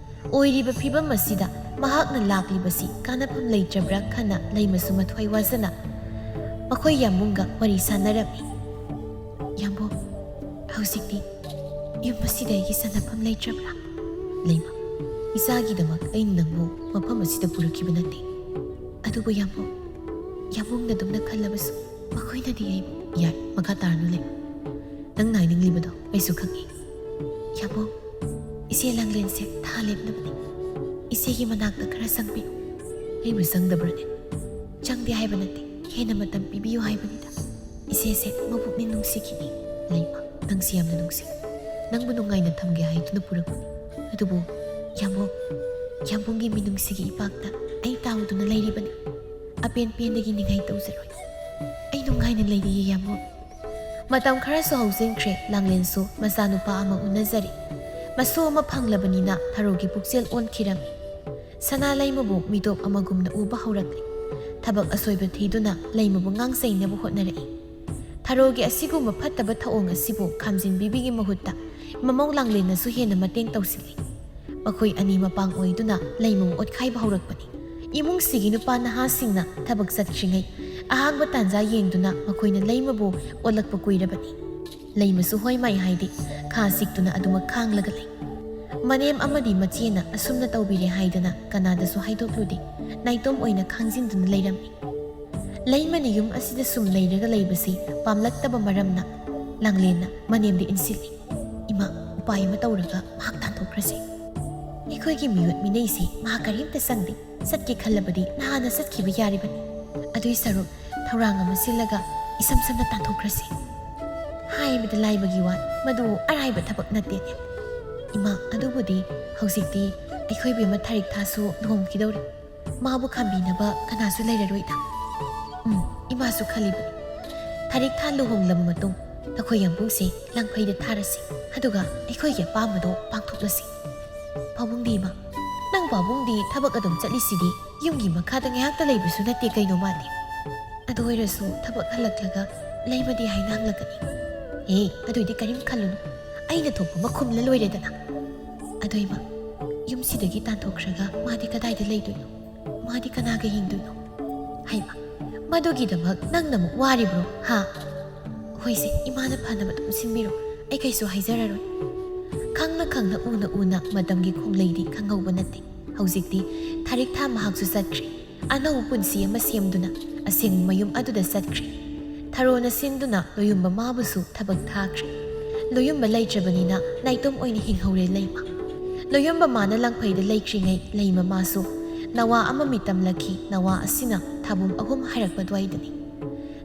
ꯑꯣꯏꯔꯤꯕ ꯐꯤꯕꯝ ꯑꯁꯤꯗ ꯃꯍꯥꯛꯅ ꯂꯥꯛꯂꯤꯕꯁꯤ ꯀꯥꯟꯅꯐꯝ ꯂꯩꯇ꯭ꯔꯕ꯭ꯔꯥ ꯈꯟꯅ ꯂꯩꯃꯁꯨ ꯃꯊ꯭ꯋꯥꯏ ꯋꯥꯖꯅ ꯃꯈꯣꯏ ꯌꯥꯝꯕꯨꯡꯒ ꯋꯥꯔꯤ ꯁꯥꯟꯅꯔꯝꯃꯤ꯫ "ꯌꯥꯝꯕꯨꯡ, ꯍꯧꯖꯤꯛꯇꯤ ꯌꯨꯝ ꯑꯁꯤꯗ ꯑꯩꯒꯤ ꯆꯥꯟꯅꯐꯝ ꯂꯩꯇ꯭ꯔꯕ꯭ꯔꯥ?" "ꯂꯩꯃ, ꯏꯆꯥꯒꯤꯗꯃꯛ ꯑꯩꯅ ꯅꯪꯕꯨ ꯃꯐꯝ ꯑꯁꯤꯗ ꯄꯨꯔꯛꯈꯤꯕ ꯅꯠꯇꯦ꯫ ꯑꯗꯨꯕꯨ ꯌꯥꯝꯕꯨꯡ, ꯌꯥꯝꯕꯨꯡꯅ ꯑꯗꯨꯝꯅ ꯈꯜꯂꯕꯁꯨ ꯃꯈꯣꯏꯅꯗꯤ ꯑꯩꯕꯨ..." "ꯌꯥꯏ, ꯃꯈꯥ ꯇꯥꯔꯅꯨ ꯂꯩꯃ꯫ ꯅꯪꯅ ꯍꯥꯏꯅꯤꯡꯂꯤꯕꯗꯣ ꯑꯩꯁꯨ ꯈꯪꯏ꯫ ꯌꯥꯝꯕꯨꯡ, ꯏꯆꯦ ꯂꯥꯡꯂꯦꯟꯁꯦ ꯊꯥ ꯂꯦꯞꯅꯕꯅꯤ꯫ ꯏꯆꯦꯒꯤ ꯃꯅꯥꯛꯇ ꯈꯔ ꯆꯪꯕꯤꯌꯨ꯫" "ꯑꯩꯕꯨ ꯆꯪꯗꯕ꯭ꯔꯅꯦ?" "ꯆꯪꯗꯦ ꯍꯥꯏꯕ ꯅꯠꯇꯦ, ꯍꯦꯟꯅ ꯃꯇꯝ ꯄꯤꯕꯤꯌꯨ ꯍꯥꯏꯕꯅꯤꯗ꯫ ꯏꯆꯦꯁꯦ ꯃꯄꯨꯛꯅꯤꯡ ꯅꯨꯡꯁꯤꯈꯤꯅꯤ꯫" "ꯂꯩꯃ, ꯅꯪꯁꯤ ꯌꯥꯝꯅ ꯅꯨꯡꯁꯤ꯫ ꯅꯪꯕꯨ ꯅꯨꯡꯉꯥꯏꯅ ꯊꯝꯒꯦ ꯍꯥꯏꯗꯨꯅ ꯄꯨꯔꯛꯄꯅꯤ꯫ ꯑꯗꯨꯕꯨ ꯌꯥꯝꯕꯨꯡ, ꯌꯥꯝꯕꯨꯡꯒꯤ ꯃꯤꯅꯨꯡꯁꯤꯒꯤ ꯏꯄꯥꯛꯇ ꯑꯩ ꯇꯥꯎꯗꯨꯅ ꯂꯩꯔꯤꯕꯅꯤ꯫ ꯑꯄꯦꯟ ꯄꯦꯟꯗꯒꯤ ꯅꯤꯡꯉꯥꯏ ꯇꯧꯖꯔꯣꯏ꯫ ꯑꯩ ꯅꯨꯡꯉꯥꯏꯅ ꯂꯩꯔꯤꯌꯦ ꯌꯥꯝꯕꯨꯡ꯫ ꯃꯇꯝ ꯈꯔꯁꯨ ꯍꯧꯖꯤꯟꯈ꯭ꯔꯦ꯫ ꯂꯥꯡꯂꯦꯟꯁꯨ ꯃꯆꯥꯅꯨꯄꯥ ꯑꯃ ꯎꯅꯖꯔꯦ꯫ ꯃꯁꯨ ꯑꯃ ꯐꯪꯂꯕꯅꯤꯅ ꯊꯔꯣꯒꯤ ꯄꯨꯛꯆꯦꯜ ꯑꯣꯟꯈꯤꯔꯝꯃꯤ꯫ ꯁꯅꯥ ꯂꯩꯃꯕꯨ ꯃꯤꯇꯣꯞ ꯑꯃꯒꯨꯝꯅ ꯎꯕ ꯍꯧꯔꯛꯂꯦ꯫ ꯊꯕꯛ ꯑꯁꯣꯏꯕ ꯊꯤꯗꯨꯅ ꯂꯩꯃꯕꯨ ꯉꯥꯡꯆꯩꯅꯕ ꯍꯣꯠꯅꯔꯛꯏ꯫ ꯊꯔꯣꯒꯤ ꯑꯁꯤꯒꯨꯝꯕ ꯐꯠꯇꯕ ꯊꯧꯑꯣꯡ ꯑꯁꯤꯕꯨ ꯈꯥꯝꯖꯤꯟꯕꯤꯕꯒꯤ ꯃꯍꯨꯠꯇ ꯃꯃꯧ ꯂꯥꯡꯂꯦꯟꯅꯁꯨ ꯍꯦꯟꯅ ꯃꯇꯦꯡ ꯇꯧꯁꯤꯜꯂꯤ꯫ ꯃꯈꯣꯏ ꯑꯅꯤ ꯃꯄꯥꯡ ꯑꯣꯏꯗꯨꯅ ꯂꯩꯃꯕꯨ ꯑꯣꯠꯈꯥꯏꯕ ꯍꯧꯔꯛꯄꯅꯤ꯫ ꯏꯃꯨꯡꯁꯤꯒꯤ ꯅꯨꯄꯥ ꯅꯍꯥꯁꯤꯡꯅ ꯊꯕꯛ ꯆꯠꯈ꯭ꯔꯤꯉꯩ ꯑꯍꯥꯡꯕ ꯇꯥꯟꯖꯥ ꯌꯦꯡꯗꯨꯅ ꯃꯈꯣꯏꯅ ꯂꯩꯃꯕꯨ ꯑꯣꯠꯂꯛꯄ ꯀꯨꯏꯔꯕꯅꯤ꯫ ꯂꯩꯃꯁꯨ ꯍꯣꯏ ꯃꯥꯏ ꯍꯥꯏꯗꯦ, ꯈꯥ ꯁꯤꯛꯇꯨꯅ ꯑꯗꯨꯃꯛ ꯈꯥꯡꯂꯒ ꯂꯩ꯫ ꯃꯅꯦꯝ ꯑꯃꯗꯤ ꯃꯆꯦꯅ ꯑꯁꯨꯝꯅ ꯇꯧꯕꯤꯔꯦ ꯍꯥꯏꯗꯅ ꯀꯅꯥꯗꯁꯨ ꯍꯥꯏꯗꯣꯛꯂꯨꯗꯦ꯫ ꯅꯥꯏꯇꯣꯝ ꯑꯣꯏꯅ ꯈꯥꯡꯖꯤꯟꯗꯨꯅ ꯂꯩꯔꯝꯃꯤ꯫ ꯂꯩꯃꯅ ꯌꯨꯝ ꯑꯁꯤꯗ ꯁꯨꯝ ꯂꯩꯔꯒ ꯂꯩꯕꯁꯤ ꯄꯥꯝꯂꯛꯇꯕ ꯃꯔꯝꯅ ꯂꯥꯡꯂꯦꯟꯅ ꯃꯅꯦꯝꯗ ꯏꯟꯁꯤꯜꯂꯤ꯫ "ꯏꯃꯥ, ꯎꯄꯥꯏ ꯑꯃ ꯇꯧꯔꯒ ꯃꯍꯥꯛ ꯇꯥꯟꯊꯣꯛꯈ꯭ꯔꯁꯤ꯫ ꯑꯩꯈꯣꯏꯒꯤ ꯃꯤꯑꯣꯠ ꯃꯤꯅꯩꯁꯦ ꯃꯍꯥꯛ ꯀꯔꯤꯝꯇ ꯆꯪꯗꯦ꯫ ꯆꯠꯀꯦ ꯈꯜꯂꯕꯗꯤ ꯅꯍꯥꯟꯅ ꯆꯠꯈꯤꯕ ꯌꯥꯔꯤꯕꯅꯤ꯫ ꯑꯗꯨꯏ ꯁꯔꯨꯛ ꯊꯧꯔꯥꯡ ꯑꯃ ꯁꯤꯜꯂꯒ ꯏꯁꯝ ꯁꯝꯅ ꯇꯥꯟꯊꯣꯛꯈ꯭ꯔꯁꯤ꯫ ꯍꯥꯏꯕꯗ ꯂꯥꯏꯕꯒꯤ ꯋꯥ, ꯃꯗꯨ ꯑꯔꯥꯏꯕ ꯊꯕꯛ ꯅꯠꯇꯦꯅꯦ꯫ ꯏꯃꯥ, ꯑꯗꯨꯕꯨꯗꯤ ꯍꯧꯖꯤꯛꯇꯤ ꯑꯩꯈꯣꯏ ꯕꯦꯝꯃ ꯊꯥꯔꯤꯛ ꯊꯥꯁꯨ ꯂꯨꯍꯣꯡꯈꯤꯗꯧꯔꯦ꯫ ꯃꯥꯕꯨ ꯈꯥꯝꯕꯤꯅꯕ ꯀꯅꯥꯁꯨ ꯂꯩꯔꯔꯣꯏꯗ꯫ ꯎꯝ, ꯏꯃꯥꯁꯨ ꯈꯜꯂꯤꯕꯅꯤ꯫ ꯊꯥꯔꯤꯛ ꯊꯥ ꯂꯨꯍꯣꯡꯂꯕ ꯃꯇꯨꯡ ꯑꯩꯈꯣꯏ ꯌꯥꯝꯕꯨꯡꯁꯦ ꯂꯥꯡꯐꯩꯗ ꯊꯥꯔꯁꯤ, ꯑꯗꯨꯒ ꯑꯩꯈꯣꯏꯒꯤ ꯑꯄꯥꯝꯕꯗꯣ ꯄꯥꯡꯊꯣꯛꯂꯁꯤ꯫ ꯄꯥꯕꯨꯡꯗꯤ ꯏꯃꯥ, ꯅꯪ ꯄꯥꯕꯨꯡꯗꯤ ꯊꯕꯛ ꯑꯗꯨꯝ ꯆꯠꯂꯤꯁꯤꯗꯤ, ꯌꯨꯝꯒꯤ ꯃꯈꯥꯗ ꯉꯥꯏꯍꯥꯛꯇ ꯂꯩꯕꯁꯨ ꯅꯠꯇꯦ ꯀꯩꯅꯣ ꯃꯥꯗꯤ꯫ ꯑꯗꯨ ꯑꯣꯏꯔꯁꯨ ꯊꯕꯛ ꯍꯜꯂꯛꯂꯒ ꯂꯩꯃꯗꯤ ꯍꯥꯏꯅ ꯍꯪꯂꯛꯀꯅꯤ꯫ ꯑꯦ, ꯑꯗꯨꯏꯗꯤ ꯀꯔꯤꯝ ꯈꯜꯂꯨꯅꯨ, ꯑꯩꯅ ꯊꯣꯛꯄ ꯑꯃ ꯈꯨꯝꯂ ꯂꯣꯏꯔꯦꯗꯅ꯫ ꯑꯗꯣ ꯏꯃꯥ, ꯌꯨꯝꯁꯤꯗꯒꯤ ꯇꯥꯟꯊꯣꯛꯈ꯭ꯔꯒ ꯃꯥꯗꯤ ꯀꯗꯥꯏꯗ ꯂꯩꯗꯣꯏꯅꯣ? ꯃꯥꯗꯤ ꯀꯅꯥꯒ ꯍꯤꯡꯗꯣꯏꯅꯣ? ꯍꯩꯃꯥ, ꯃꯗꯨꯒꯤꯗꯃꯛ ꯅꯪꯅ ꯑꯃꯨꯛ ꯋꯥꯔꯤꯕ꯭ꯔꯣ? ꯍꯥ? ꯍꯣꯏꯁꯦ, ꯏꯃꯥꯅ ꯐꯅꯕ ꯑꯗꯨꯝ ꯁꯤꯟꯕꯤꯔꯣ꯫ ꯑꯩ ꯀꯩꯁꯨ ꯍꯥꯏꯖꯔꯔꯣꯏ꯫ ꯈꯪꯅ ꯈꯪꯅ, ꯎꯅ ꯎꯅ ꯃꯇꯝꯒꯤ ꯈꯣꯡꯂꯩꯗꯤ ꯈꯪꯍꯧꯕ ꯅꯠꯇꯦ꯫ ꯍꯧꯖꯤꯛꯇꯤ ꯊꯥꯔꯤꯛ ꯊꯥ ꯃꯍꯥꯛꯁꯨ ꯆꯠꯈ꯭ꯔꯦ꯫ ꯑꯅꯧꯕ ꯄꯨꯟꯁꯤ ꯑꯃ ꯁꯦꯝꯗꯨꯅ ꯑꯁꯦꯡꯕ ꯃꯌꯨꯝ ꯑꯗꯨꯗ ꯆꯠꯈ꯭ꯔꯦ꯫ ꯊꯔꯣꯅ ꯁꯤꯟꯗꯨꯅ ꯂꯣꯌꯨꯝꯕ ꯃꯥꯕꯨꯁꯨ ꯊꯕꯛ ꯊꯥꯈ꯭ꯔꯦ꯫ ꯂꯣꯌꯨꯝꯕ ꯂꯩꯇ꯭ꯔꯕꯅꯤꯅ ꯅꯥꯏꯇꯣꯝ ꯑꯣꯏꯅ ꯍꯤꯡꯍꯧꯔꯦ ꯂꯩꯃ꯫ ꯂꯣꯌꯨꯝꯕ ꯃꯥꯅ ꯂꯥꯡꯐꯩꯗ ꯂꯩꯈ꯭ꯔꯤꯉꯩ ꯂꯩꯃ ꯃꯥꯁꯨ ꯅꯋꯥ ꯑꯃ ꯃꯤꯇꯝꯂꯛꯈꯤ꯫ ꯅꯋꯥ ꯑꯁꯤꯅ ꯊꯥꯕꯨꯝ ꯑꯍꯨꯝ ꯍꯥꯏꯔꯛꯄ ꯑꯗꯨꯋꯥꯏꯗꯅꯤ꯫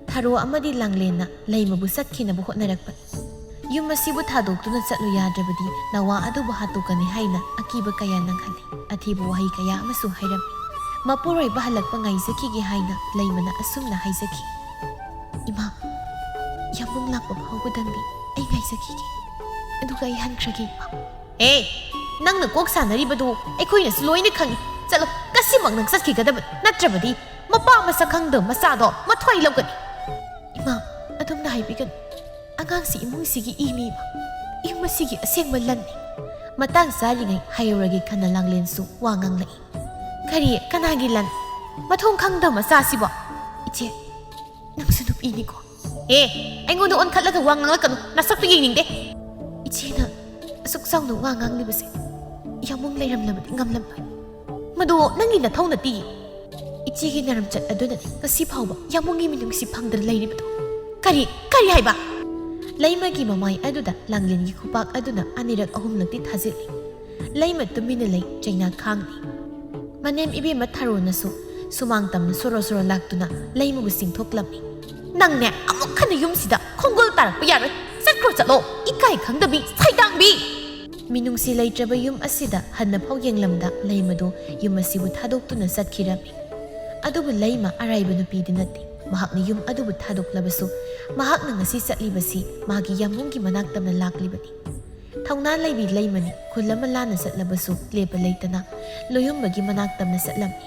ꯊꯔꯣ ꯑꯃꯗꯤ ꯂꯥꯡꯂꯦꯟꯅ ꯂꯩꯃꯕꯨ ꯆꯠꯈꯤꯅꯕ ꯍꯣꯠꯅꯔꯛꯄꯅꯤ꯫ ꯌꯨꯝ ꯑꯁꯤꯕꯨ ꯊꯥꯗꯣꯛꯇꯨꯅ ꯆꯠꯂꯨ ꯌꯥꯗ꯭ꯔꯕꯗꯤ ꯅꯋꯥ ꯑꯗꯨꯕꯨ ꯍꯥꯠꯇꯣꯛꯀꯅꯤ ꯍꯥꯏꯅ ꯑꯀꯤꯕ ꯀꯌꯥ ꯅꯪꯍꯜꯂꯤ꯫ ꯑꯊꯤꯕ ꯋꯥꯍꯩ ꯀꯌꯥ ꯑꯃꯁꯨ ꯍꯥꯏꯔꯝꯃꯤ꯫ ꯃꯄꯨꯔꯣꯏꯕ ꯍꯜꯂꯛꯄ ꯉꯥꯏꯖꯈꯤꯒꯦ ꯍꯥꯏꯅ ꯂꯩꯃꯅ ꯑꯁꯨꯝꯅ ꯍꯥꯏꯖꯈꯤ꯫ "ꯏꯃꯥ, ꯌꯥꯝꯕꯨꯡ ꯂꯥꯛꯄ ꯐꯥꯎꯕꯗꯪꯗꯤ ꯑꯩ ꯉꯥꯏꯖꯈꯤꯒꯦ, ꯑꯗꯨꯒ ꯑꯩ ꯍꯟꯈ꯭ꯔꯒꯦ, ꯏꯃꯥ꯫" "ꯑꯦ, ꯅꯪꯅ ꯀꯣꯛ ꯁꯥꯟꯅꯔꯤꯕꯗꯨ ꯑꯩꯈꯣꯏꯅꯁꯨ ꯂꯣꯏꯅ ꯈꯪꯏ꯫ ꯆꯠꯂꯣ, ꯉꯁꯤꯃꯛ ꯅꯪ ꯆꯠꯈꯤꯒꯗꯕꯅꯤ, ꯅꯠꯇ꯭ꯔꯕꯗꯤ ꯃꯄꯥ ꯃꯁꯛ ꯈꯪꯗꯕ ꯃꯆꯥꯗꯣ ꯃꯊ꯭ꯋꯥꯏ ꯂꯧꯒꯅꯤ꯫" "ꯏꯃꯥ, ꯑꯗꯨꯝꯅ ꯍꯥꯏꯕꯤꯒꯅꯨ꯫ ꯑꯉꯥꯡꯁꯤ ꯏꯃꯨꯡꯁꯤꯒꯤ ꯏꯅꯤ, ꯏꯃꯥ꯫ ꯌꯨꯝ ꯑꯁꯤꯒꯤ ꯑꯁꯦꯡꯕ ꯂꯟꯅꯤ꯫" ꯃꯇꯥꯡ ꯆꯥꯔꯤꯉꯩ ꯍꯥꯏꯍꯧꯔꯒꯦ ꯈꯟꯅ ꯂꯥꯡꯂꯦꯟꯁꯨ ꯋꯥ ꯉꯥꯡꯂꯛꯏ꯫ "ꯀꯔꯤ? ꯀꯅꯥꯒꯤ ꯂꯟ? ꯃꯊꯣꯡ ꯈꯪꯗꯕ ꯃꯆꯥꯁꯤꯕꯣ?" "ꯏꯆꯦ, ꯅꯪꯁꯨ ꯅꯨꯄꯤꯅꯤꯀꯣ꯫" "ꯑꯦ, ꯑꯩꯉꯣꯟꯗ ꯑꯣꯟꯈꯠꯂꯒ ꯋꯥ ꯉꯥꯡꯂꯛꯀꯅꯨ, ꯅꯁꯛꯇꯨ ꯌꯦꯡꯅꯤꯡꯗꯦ꯫" "ꯏꯆꯦꯅ ꯑꯁꯨꯛ ꯆꯥꯎꯅ ꯋꯥ ꯉꯥꯡꯂꯤꯕꯁꯦ ꯌꯥꯝꯕꯨꯡ ꯂꯩꯔꯝꯂꯕꯗꯤ ꯉꯝꯂꯝꯂꯣꯏ꯫ ꯃꯗꯨ ꯅꯪꯒꯤ ꯅꯊꯧ ꯅꯠꯇꯤꯌꯦ꯫ ꯏꯆꯦꯒꯤ ꯅꯔꯝꯆꯠ ꯑꯗꯨꯅꯅꯤ ꯉꯁꯤ ꯐꯥꯎꯕ ꯌꯥꯝꯕꯨꯡꯒꯤ ꯃꯤꯅꯨꯡꯁꯤ ꯐꯪꯗꯅ ꯂꯩꯔꯤꯕꯗꯨ꯫" "ꯀꯔꯤ, ꯀꯔꯤ ꯍꯥꯏꯕ?" ꯂꯩꯃꯒꯤ ꯃꯃꯥꯏ ꯑꯗꯨꯗ ꯂꯥꯡꯂꯦꯟꯒꯤ ꯈꯨꯄꯥꯛ ꯑꯗꯨꯅ ꯑꯅꯤꯔꯛ ꯑꯍꯨꯝꯂꯛꯇꯤ ꯊꯥꯖꯤꯜꯂꯤ꯫ ꯂꯩꯃ ꯇꯨꯃꯤꯟꯅ ꯂꯩ, ꯆꯩꯅꯥ ꯈꯥꯡꯂꯤ꯫ ꯃꯅꯦꯝ ꯏꯕꯦꯝꯃ ꯊꯔꯣꯅꯁꯨ ꯁꯨꯃꯥꯡ ꯇꯝꯅ ꯁꯣꯔꯣ ꯁꯣꯔꯣ ꯂꯥꯛꯇꯨꯅ ꯂꯩꯃꯕꯨ ꯆꯤꯡꯊꯣꯛꯂꯝꯃꯤ꯫ "ꯅꯪꯅꯦ ꯑꯃꯨꯛ ꯍꯟꯅ ꯌꯨꯝꯁꯤꯗ ꯈꯣꯡꯒꯨꯜ ꯇꯥꯔꯛꯄ ꯌꯥꯔꯣꯏ꯫ ꯆꯠꯈ꯭ꯔꯣ ꯆꯠꯂꯣ, ꯏꯀꯥꯏ ꯈꯪꯗꯕꯤ, ꯁꯩꯗꯥꯡꯕꯤ!" ꯃꯤꯅꯨꯡꯁꯤ ꯂꯩꯇ꯭ꯔꯕ ꯌꯨꯝ ꯑꯁꯤꯗ ꯍꯟꯅ ꯐꯥꯎ ꯌꯦꯡꯂꯝꯗ ꯂꯩꯃꯗꯨ ꯌꯨꯝ ꯑꯁꯤꯕꯨ ꯊꯥꯗꯣꯛꯇꯨꯅ ꯆꯠꯈꯤꯔꯝꯃꯤ꯫ ꯑꯗꯨꯕꯨ ꯂꯩꯃ ꯑꯔꯥꯏꯕ ꯅꯨꯄꯤꯗꯤ ꯅꯠꯇꯦ꯫ ꯃꯍꯥꯛꯅ ꯌꯨꯝ ꯑꯗꯨꯕꯨ ꯊꯥꯗꯣꯛꯂꯕꯁꯨ, ꯃꯍꯥꯛꯅ ꯉꯁꯤ ꯆꯠꯂꯤꯕꯁꯤ ꯃꯥꯒꯤ ꯌꯥꯝꯕꯨꯡꯒꯤ ꯃꯅꯥꯛ ꯇꯝꯅ ꯂꯥꯛꯂꯤꯕꯅꯤ꯫ ꯊꯧꯅꯥ ꯂꯩꯕꯤ ꯂꯩꯃꯅꯤ꯫ ꯈꯨꯜ ꯑꯃ ꯂꯥꯟꯅ ꯆꯠꯂꯕꯁꯨ ꯂꯦꯞꯄ ꯂꯩꯇꯅ ꯂꯣꯌꯨꯝꯕꯒꯤ ꯃꯅꯥꯛ ꯇꯝꯅ ꯆꯠꯂꯝꯃꯤ꯫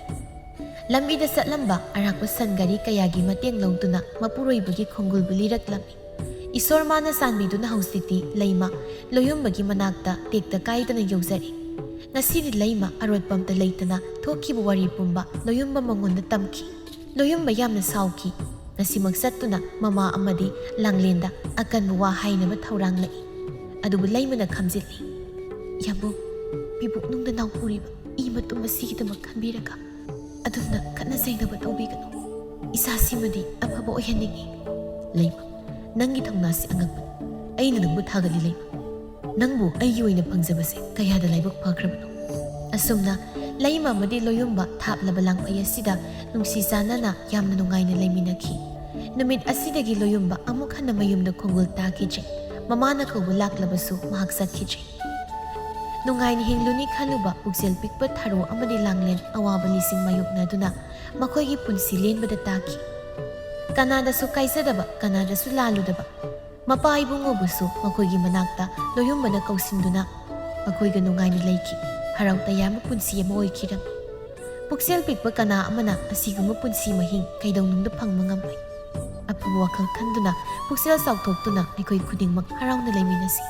ꯂꯝꯕꯤꯗ ꯆꯠꯂꯝꯕ ꯑꯔꯥꯛꯄ ꯁꯟ ꯒꯥꯔꯤ ꯀꯌꯥꯒꯤ ꯃꯇꯦꯡ ꯂꯧꯗꯨꯅ ꯃꯄꯨꯔꯣꯏꯕꯒꯤ ꯈꯣꯡꯒꯨꯜꯕꯨ ꯂꯤꯔꯛꯂꯝꯃꯤ꯫ ꯏꯁꯣꯔ ꯃꯥꯅ ꯆꯥꯟꯕꯤꯗꯨꯅ ꯍꯧꯖꯤꯛꯇꯤ ꯂꯩꯃ ꯂꯣꯌꯨꯝꯕꯒꯤ ꯃꯅꯥꯛꯇ ꯇꯦꯛꯇ ꯀꯥꯏꯗꯅ ꯌꯧꯖꯔꯦ꯫ ꯉꯁꯤꯗꯤ ꯂꯩꯃ ꯑꯔꯣꯠꯄ ꯑꯝꯇ ꯂꯩꯇꯅ ꯊꯣꯛꯈꯤꯕ ꯋꯥꯔꯤ ꯄꯨꯝꯕ ꯂꯣꯌꯨꯝꯕ ꯃꯉꯣꯟꯗ ꯇꯝꯈꯤ꯫ ꯂꯣꯌꯨꯝꯕ ꯌꯥꯝꯅ ꯁꯥꯎꯈꯤ꯫ ꯉꯁꯤꯃꯛ ꯆꯠꯇꯨꯅ ꯃꯃꯥ ꯑꯃꯗꯤ ꯂꯥꯡꯂꯦꯟꯗ ꯑꯀꯟꯕ ꯋꯥ ꯍꯥꯏꯅꯕ ꯊꯧꯔꯥꯡꯂꯛꯏ꯫ ꯑꯗꯨꯕꯨ ꯂꯩꯃꯅ ꯈꯝꯖꯤꯜꯂꯤ꯫ "ꯌꯥꯝꯕꯨꯡ, ꯄꯤꯕꯨꯛꯅꯨꯡꯗ ꯅꯥꯎ ꯄꯨꯔꯤꯕ ꯏ ꯃꯇꯨꯝ ꯑꯁꯤꯒꯤꯗꯃꯛ ꯈꯟꯕꯤꯔꯒ ꯑꯗꯨꯝꯅ ꯈꯠꯅ ꯆꯩꯅꯕ ꯇꯧꯕꯤꯒꯅꯨ꯫ ꯏꯆꯥꯁꯤꯃꯗꯤ ꯑꯐꯕ ꯑꯣꯏꯍꯟꯅꯤꯡꯏ꯫" "ꯂꯩꯃ, ꯅꯪꯒꯤ ꯊꯧꯅꯥꯁꯤ ꯑꯉꯛꯄꯅꯤ꯫ ꯑꯩꯅ ꯅꯪꯕꯨ ꯊꯥꯒꯠꯂꯤ, ꯂꯩꯃ꯫ ꯅꯪꯕꯨ ꯑꯩꯒꯤ ꯑꯣꯏꯅ ꯐꯪꯖꯕꯁꯦ ꯀꯌꯥꯗ ꯂꯥꯏꯕꯛ ꯐꯈ꯭ꯔꯕꯅꯣ!" ꯑꯁꯨꯝꯅ ꯂꯩꯃ ꯑꯃꯗꯤ ꯂꯣꯌꯨꯝꯕ ꯊꯥꯞꯂꯕ ꯂꯥꯡꯐꯩ ꯑꯁꯤꯗ ꯅꯨꯡꯁꯤ ꯆꯥꯟꯅꯅ ꯌꯥꯝꯅ ꯅꯨꯡꯉꯥꯏꯅ ꯂꯩꯃꯤꯟꯅꯈꯤ꯫ ꯅꯨꯃꯤꯠ ꯑꯁꯤꯗꯒꯤ ꯂꯣꯌꯨꯝꯕ ꯑꯃꯨꯛ ꯍꯟꯅ ꯃꯌꯨꯝꯗ ꯈꯣꯡꯒꯨꯜ ꯇꯥꯈꯤꯗ꯭ꯔꯦ꯫ ꯃꯃꯥꯅ ꯀꯧꯕ ꯂꯥꯛꯂꯕꯁꯨ ꯃꯍꯥꯛ ꯆꯠꯈꯤꯗ꯭ꯔꯦ꯫ ꯅꯨꯡꯉꯥꯏꯅ ꯍꯤꯡꯂꯨꯅꯤ ꯈꯜꯂꯨꯕ ꯄꯨꯛꯆꯦꯜ ꯄꯤꯛꯄ ꯊꯔꯣ ꯑꯃꯗꯤ ꯂꯥꯡꯂꯦꯟ ꯑꯋꯥꯕ ꯂꯤꯁꯤꯡ ꯃꯥꯌꯣꯛꯅꯗꯨꯅ ꯃꯈꯣꯏꯒꯤ ꯄꯨꯟꯁꯤ ꯂꯦꯟꯕꯗ ꯇꯥꯈꯤ꯫ ꯀꯅꯥꯗꯁꯨ ꯀꯥꯏꯖꯗꯕ, ꯀꯅꯥꯗꯁꯨ ꯂꯥꯜꯂꯨꯗꯕ ꯃꯄꯥ ꯏꯕꯨꯡꯉꯣꯕꯨꯁꯨ ꯃꯈꯣꯏꯒꯤ ꯃꯅꯥꯛꯇ ꯅꯣꯌꯨꯝꯕꯅ ꯀꯧꯁꯤꯟꯗꯨꯅ ꯃꯈꯣꯏꯒ ꯅꯨꯡꯉꯥꯏꯅ ꯂꯩꯈꯤ꯫ ꯍꯔꯥꯎ ꯇꯌꯥꯝꯕ ꯄꯨꯟꯁꯤ ꯑꯃ ꯑꯣꯏꯈꯤꯔꯝꯃꯤ꯫ ꯄꯨꯛꯆꯦꯜ ꯄꯤꯛꯄ ꯀꯅꯥ ꯑꯃꯅ ꯑꯁꯤꯒꯨꯝꯕ ꯄꯨꯟꯁꯤ ꯃꯍꯤꯡ ꯀꯩꯗꯧꯅꯨꯡꯗ ꯐꯪꯕ ꯉꯝꯂꯣꯏ꯫ ꯑꯐꯕ ꯋꯥꯈꯜ ꯈꯟꯗꯨꯅ ꯄꯨꯛꯆꯦꯜ ꯆꯥꯎꯊꯣꯛꯇꯨꯅ ꯑꯩꯈꯣꯏ ꯈꯨꯗꯤꯡꯃꯛ ꯍꯔꯥꯎꯅ ꯂꯩꯃꯤꯟꯅꯁꯤ꯫